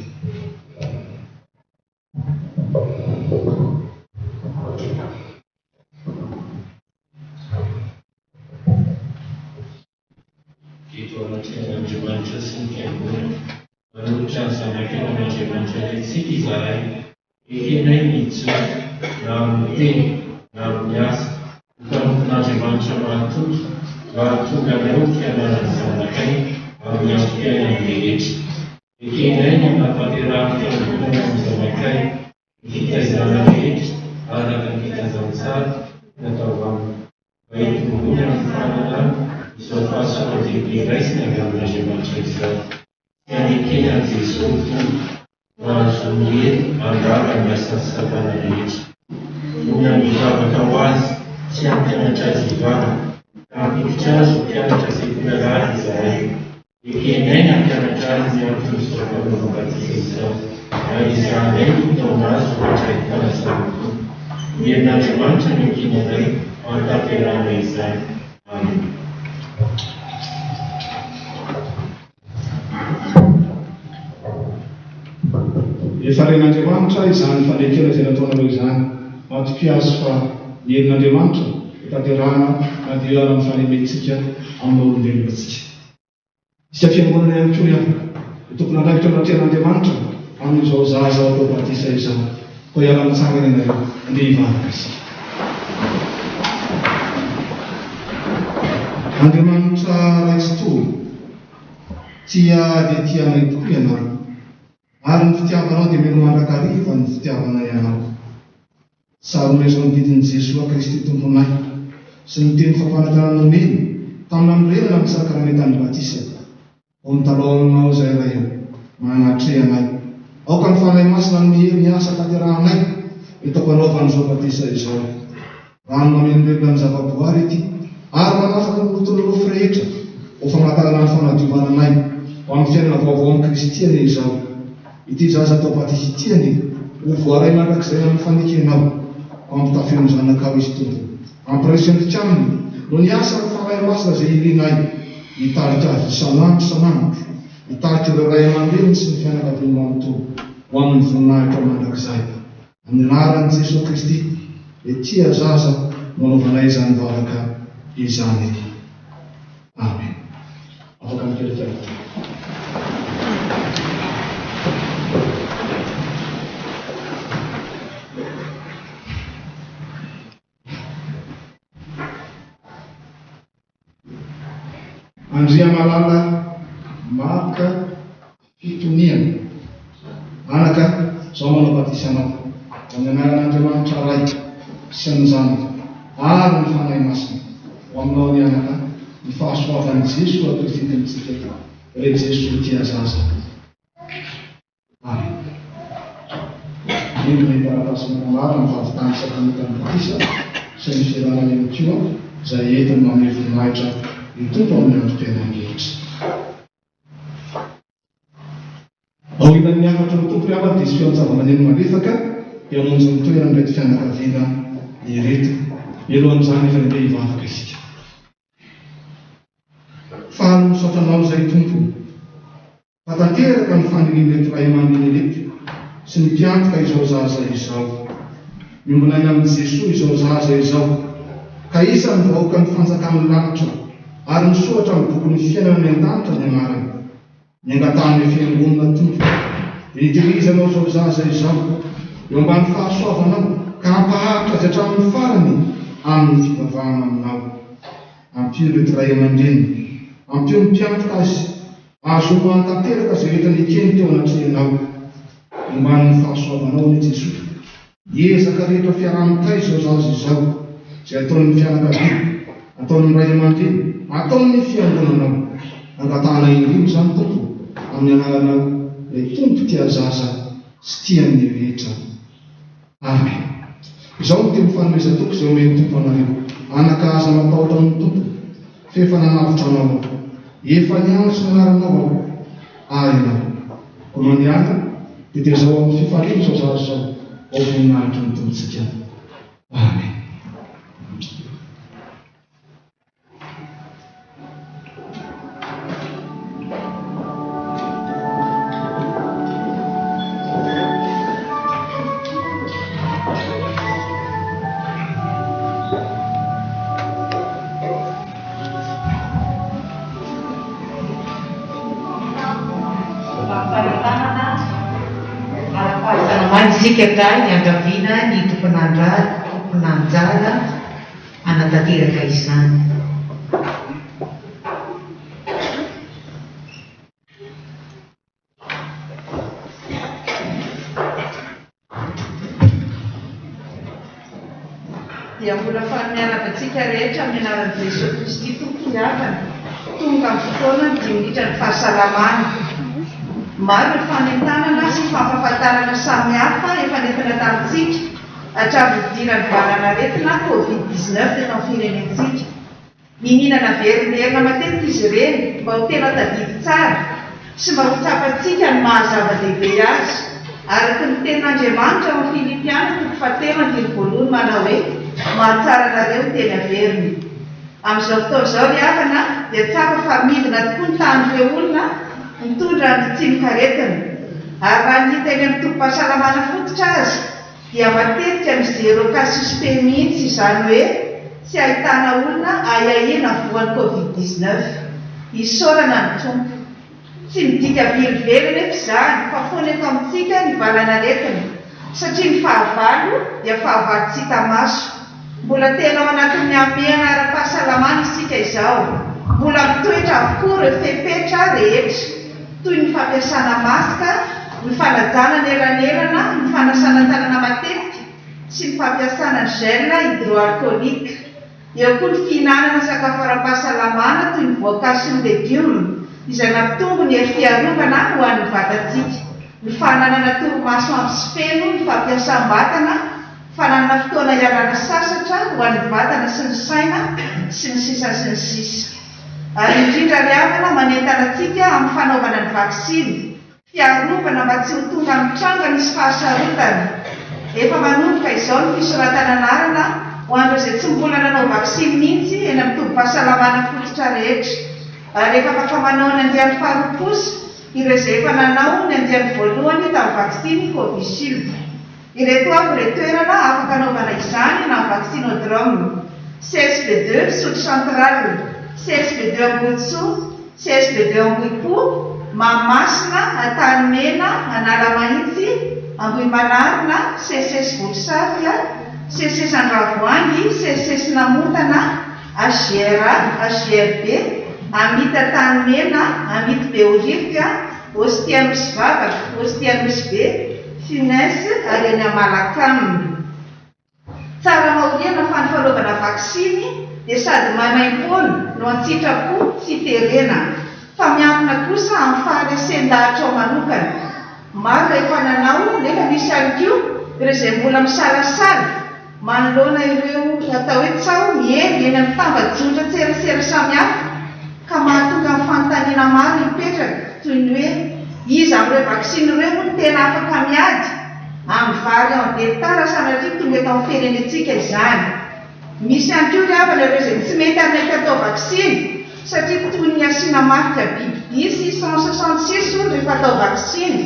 Eto anatrehan'Andriamanitra sy ny Fiangonana, manolotra ny Zanakay ho an'Andriamanitra Raintsika izahay, ekenay ny hijoro, na amin'ny teny, na amin'ny asa, ho mpanompon'Andriamanitra mahatoky, mba hahatonga anay ho fianaran'ny zanakay amin'ny androm-piainany rehetra. Ekenay ny hanatanterahany fiangonana amin'ny zanakay, ny fitaizana rehetra araka ny filazantsara natao aminy, mba hitomboany amin'ny fahalalana izao fahasoavan-dehibe raisiny avy amin'Andriamanitra izao, sy hanekeny an'i Jesoa ho Tompo, mba hahazoany hery handrava ny asan'i Satana rehetra. Vonona ny hivavaka ho azy sy hampianatra azy hivavaka, ka hampiditra azy ho mpianatra sekoly alahady izahay. Ekenay ny hampianatra azy ny anton'izao fanaovam-batisa izao, ary ezahanay ny hitaona azy ho handray ny fanasan'ny Tompo. Ny herin'Andriamanitra no ankinanay hahatanterahana izany. Amena. Efa ren'Andriamanitra izany fanekena izay nataonareo izany. Matokia Azy fa ny herin'Andriamanitra ho tanterahana na dia eo ara ny fahalementsika amin'ny maha olombelona antsika. Isika fiangonana ihany koa ry havana dia tompon'andraikitra eo anatrehan'Andriamanitra amin'izao zaza atao batisa izao. Koa hiara-mitsangana ianareo, andeha hivavaka isika. Andriamanitra Ray Tsitoha, tia dia tia anay tokoa Ianao, ary ny fitiavanao dia mino mandrakariva ny fitiavanay Anao. Tsaroanay izao ny didin'i Jesoa Kristy Tomponay sy ny teny fampanantenana nomeny tamin'ny nanorenana ny sakramentan'ny batisa. Vao mitalaho aminao izahay Ray ô, manatreha anay. Aoka ny Fanahy Masina hanome hery ny asa tanterahanay eto am-panaovana izao batisa izao. Rano mamelombelona ny zava-boary ity ary manafaka ny loton'ny nofo rehetra ho famantarana ny fanadiovana anay ho amin'ny fiainana vaovao amin'i Kristy anie izao. Ity zaza atao batisa ity anie ho voaray mandrakizay amin'ny fanekenao. Ampitafio ny zanakao izy Tompo. Ampiraiso endrika aminy noho ny asan'ny Fanahy Masina izay irinay hitarika azy isan'andro isan'andro, hitarika ireo ray aman-dreniny sy ny fianakaviany manontolo ho amin'ny voninahitrao mandrakizay. Amin'ny anaran'i Jesoa Kristy, dia tia zaza no anaovanay izany vavaka izany. Amen. Afaka mipetraka avokoa. Andriamalala Marc Fitoniana. Anaka, izao manao batisa anao, amin'ny anaran'Andriamanitra Ray sy ny Zanaka ary ny Fanahy Masina, ho aminao anie anaka, ny fahasoavan'i Jesoa Kristy Tompontsika, ilay Jesoa tia zaza. Amen. Indro ny taratasy manambara ny fahavitan'ny sakramentan'ny batisa sy ny fialana ihany koa izay entiny manome voninahitra ny Tompo amin'ny androm-piainany rehetra. Aorianan'ny hafatry ny Tompo ry havana dia hisy feon-javamaneno malefaka dia hamonjy ny toeran'ireto fianakaviana ireto. Mialohan'izany efa ndeha hivavaka isika. Faly misaotra Anao izay Tompo fa tanteraka ny fanirian'ireto ray aman-dreny ireto sy ny mpiantoka izao zaza izao. Miombona aina amin'i Jesoa izao zaza izao ka isan'ny vahoakan'ny fanjakan'ny lanitra ary misoratra amin'ny bokin'ny fiainana any an-danitra ny anarany. Ny angatahan'ny Fiangonana Tompo dia hitehirizanao izao zaza izao eo ambany fahasoavanao ka hampaharitra azy hatramin'ny farany. amin'ny fivavahana aminao. Ampio ireto ray aman-dreniny. Ampio ny mpiantoka azy hahazoany mahatanteraka izay rehetra nekeny teo anatrehanao. Omban'ny fahasoavanao anie Jesoa. Ny ezaka rehetra fiaraha-mitaiza izao zaza izao, izay ataon'ny fianakaviana, ataon'ny ray aman-dreny, ataon'ny fiangonanao. Angatahana indrindra izany Tompo amin'ny anaranao ilay Tompo tia zaza sy tia ny rehetra. Amen. Izao no teny fanomezan-toky izay omen'ny Tompo anareo, Anaka aza matahotra amin'ny Tompo, f'efa nanavotra anao Aho. Efa niantso ny anaranao Aho, ary ianao. Koa mandehana, dia tezao amin'ny fifaliana izao zaza izao, ho voninahitry ny Tompontsika. Amen. Fampahafantarana ara-pahasalamana isika ka iangaviana ny tompon'anjara hanatanteraka izany. Dia mbola faly miarahaba antsika rehetra amin'ny anaran'i Jesoa Kristy Tompo ry havana. Tonga amin'ny fotoana ny diminitra ny fahasalamana. Maro ny fanentanana sy fampahafantarana samihafa efa nentina tamintsika hatramin'ny nidiran'ny valan'aretina Covid 19 teto amin'ny firenentsika. Niniana naverimberina matetika izy ireny mba ho tena tadidy tsara sy mba ho tsapantsika ny maha zava-dehibe azy, araka ny tenin'Andriamanitra ao amin'ny Filipiana toko fahatelo andininy voalohany manao hoe, Mahatsara anareo ny teny averina. Amin'izao fotoana izao ry havana dia tsapa fa midina tokoa ny tahan'ireo olona mitondra ny tsimokaretina, ary raha ny hita eny amin'ny tobim-pahasalamana fototra aza dia matetika ny zéro cas suspect mihitsy, izany hoe tsy ahitana olona ahiahiana voan'ny covid 19. Isaorana ny Tompo. Tsy midika velively anefa izany fa foana eto amintsika ny valan'aretina satria ny fahavalo dia fahavalo tsy hita maso. Mbola tena ao anatin'ny hamehana ara-pahasalamana isika izao. Mbola mitoetra avokoa ireo fepetra rehetra, toy ny fampiasana maska, ny fanajana ny elanelana, ny fanasana tanana matetika sy ny fampiasana ny gel hydroalcoolique. Eo koa ny fihinanana sakafo ara-pahasalamana toy ny voankazo sy ny legioma, izay mampitombo ny hery fiarovana ho an'ny vatantsika, ny fananana torimaso ampy sy feno, ny fampiasam-batana, fananana fotoana hialana sasatra ho an'ny vatana sy ny saina, sy ny sisa sy ny sisa. Ary indrindra ry havana, manentana antsika amin'ny fanaovana ny vaksiny, fiarovana mba tsy ho tonga amin'ny tranga misy fahasarotana. Efa manomboka izao ny fisoratana anarana ho an'ireo izay tsy mbola nanao vaksiny mihitsy eny amin'ny tobim-pahasalamana fototra rehetra. Ary efa afaka manao ny andiany faharoa kosa ireo izay efa nanao ny andiany voalohany tamin'ny vaksiny Covishield. Ireto avy ireo toerana afaka anaovana izany na vaccinodrome, CSB ii Isotry Central, CSB ii Ambohitsoa, CSB ii Ambohipo, Mahamasina, Antanimena, Analamahitsy, Ambohimanarina, CSS Volosarika, CSS Andravoahangy, CSS Namontana, HJRA, HJRB, Amit Antanimena, Amit Behoririka, Ostie Anosivavaka, Ostie Anosibe, Funès ary eny Amalakam. Tsara marihana fa ny fanaovana vaksiny dia sady maimaimpoana no an-tsitrapo tsy terena, fa miankina kosa amin'ny faharesen-dahatrao manokana. Maro ireo efa nanao nefa misy ihany koa ireo izay mbola misalasala manoloana ireo atao hoe tsaho miely eny amin'ny tambajotran-tserasera samihafa ka mahatonga ny fanontaniana maro hipetraka toy ny hoe iza amin'ireo vaksiny ireo moa no tena afaka miady amin'ny variant delta raha sanatria tonga eto amin'ny firenentsika izany. Misy ihany koa ry havana ireo izay tsy mety hanaiky atao vaksiny satria toy ny asiana marika bibidia 666 hono rehefa atao vaksiny.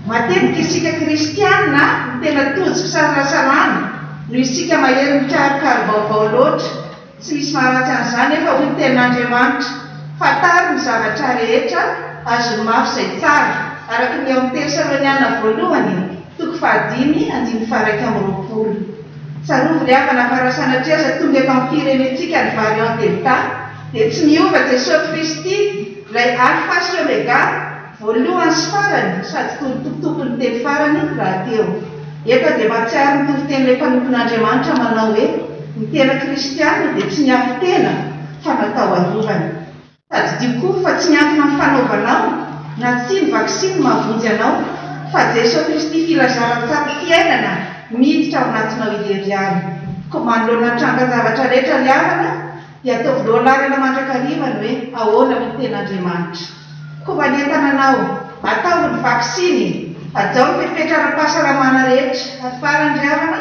Matetika isika kristiana no tena tojo fisalasalana noho isika mahery mikarokaro-baovao loatra. Tsy misy maharatsy an'izany nefa hoy ny tenin'Andriamanitra, Fantaro ny zavatra rehetra, azony mafy izay tsara, araka ny ao amin'ny Tesaloniana voalohany, toko fahadimy, andininy faha-21. Tsarovy ry havana fa raha sanatria aza tonga eto amin'ny firenentsika ny variant Delta dia tsy miova Jesoa Kristy ilay Alpha sy Omega, voalohany sy farany sady tompon'ny teny farany rahateo. Eto aho dia mahatsiaro ny toritenin'ilay mpanompon'Andriamanitra manao hoe ny tena kristiana dia tsy miaro tena fa natao harovana. Tadidio koa fa tsy miankina amin'ny fanaovanao na tsia ny vaksiny no mahavonjy anao fa Jesoa Kristy filazantsara fiainana miditra ao anatinao irery ihany. Koa manoloana ny trangan-javatra rehetra ry havana dia ataovy lohalarana mandrakariva ny hoe ahoana hoy ny tenin'Andriamanitra. Koa manentana anao, ataovy ny vaksiny, hajao ny fepetra ara-pahasalamana rehetra ary farany ry havana,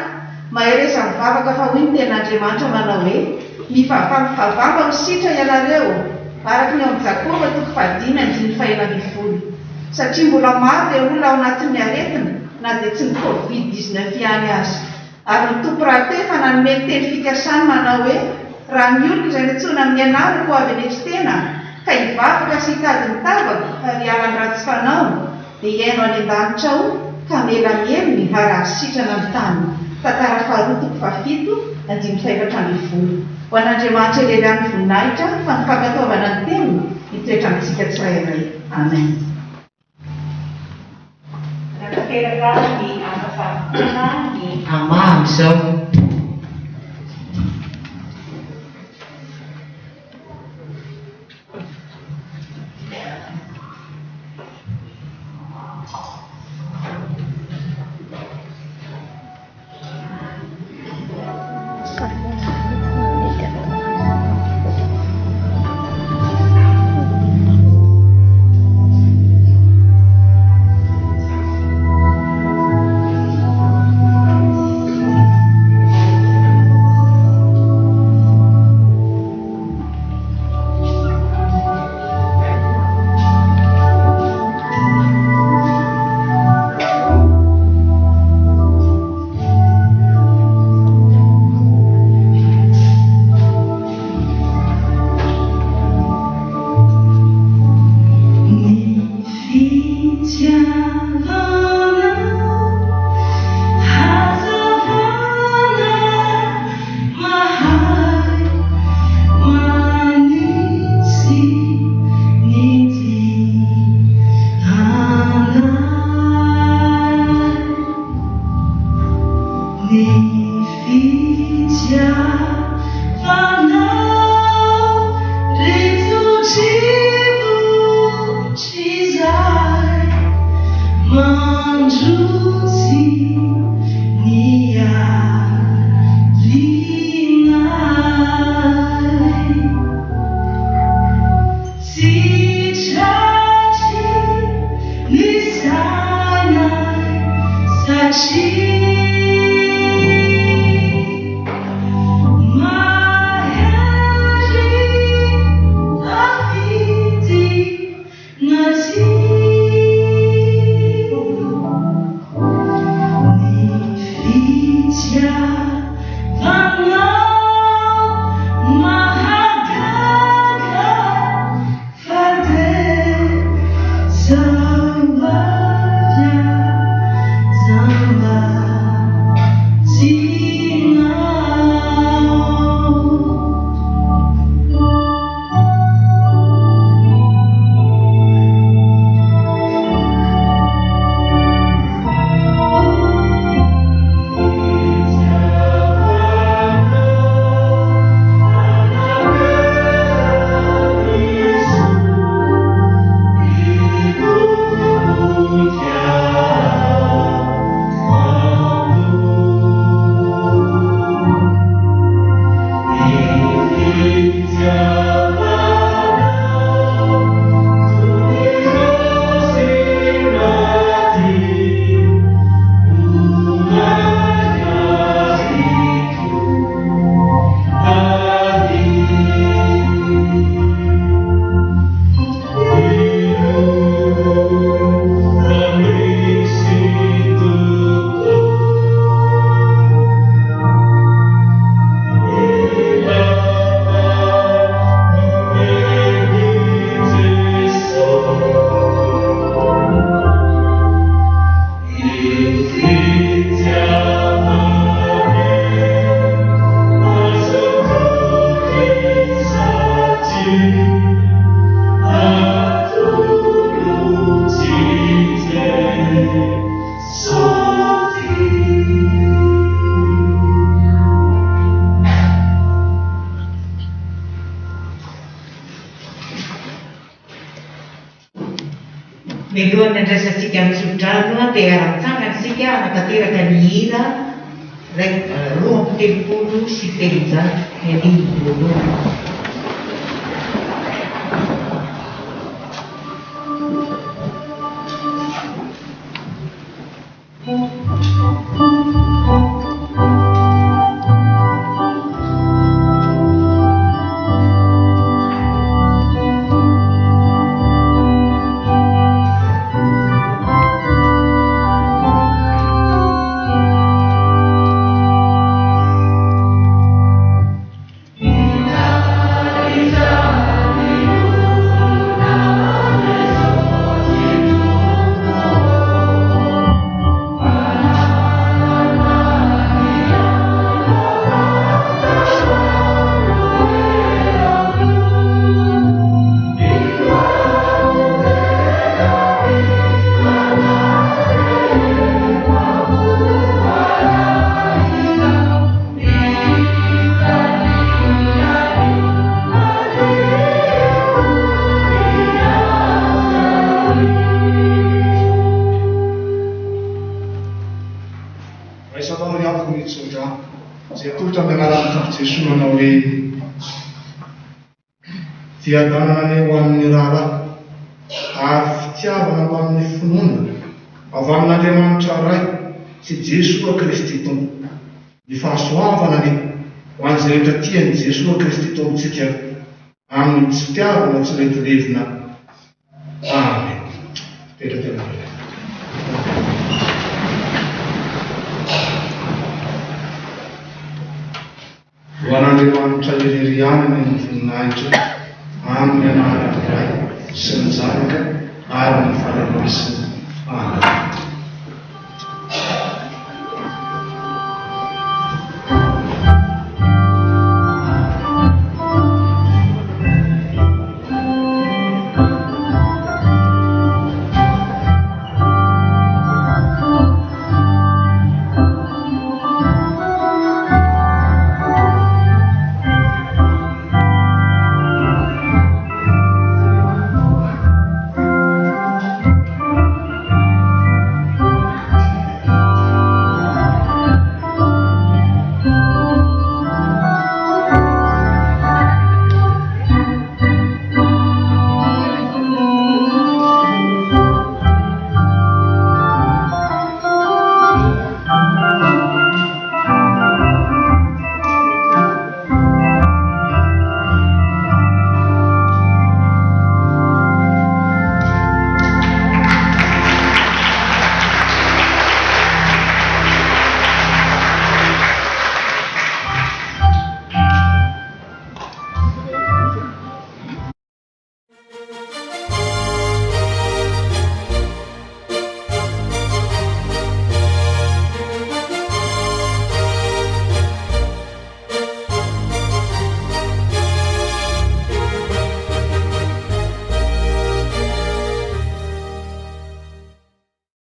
mahereza mivavaka fa hoy ny tenin'Andriamanitra manao hoe, Mivavaha mivavaha mba ho sitra ianareo, araka ny ao amin'ny Jakoba toko fahadimy andininy fahenina ambin'ny folo. Satria mbola maro ireo olona ao anatin'ny aretina na dia tsy ny covid 19 ihany aza. Ary ny Tompo rahateo efa nanome ny teny fikasany manao hoe, Raha ny oloko izay nantsoina amin'ny anarako ho avy hanetry tena, ka hivavaka sy hitady ny tavako ary hiala ny ratsy fanaony, dia hihaino any an-danitra aho ka hamela ny helony ary hahasitrana ny taniny. Tantara faharoa toko fahafito, andininy fahefatra ambin'ny folo. Ho an'Andriamanitra irery ihany ny voninahitra fa ny fankatoavana ny teniny hitoetra amintsika tsirairay. Amen. Nanatanteraka ny asa fanompoana ny ama amin'izao. Mialohan'ny handraisantsika ny tsodrano dia hiara-mitsangana isika hanatanteraka ny hira 332, ny andininy voalohany. Raisanao ry havako ny tsodrano izay atolotra amin'ny anaran'ny Tompo Jesoa manao hoe, Fiadanana anie ho an'ny rahalahy ary fitiavana mbamin'ny finoana avy amin'Andriamanitra Ray sy Jesoa Kristy Tompo. Ny fahasoavana anie ho an'izay rehetra tia an'i Jesoa Kristy Tompontsika amin'ny tsy fitiavana tsy mety levona. Amen. Mipetraka eo amin'ny Ho an'Andriamanitra irery ihany anie ny voninahitra amin'ny anaran'ny Ray sy ny Zanaka ary ny Fanahy Masina.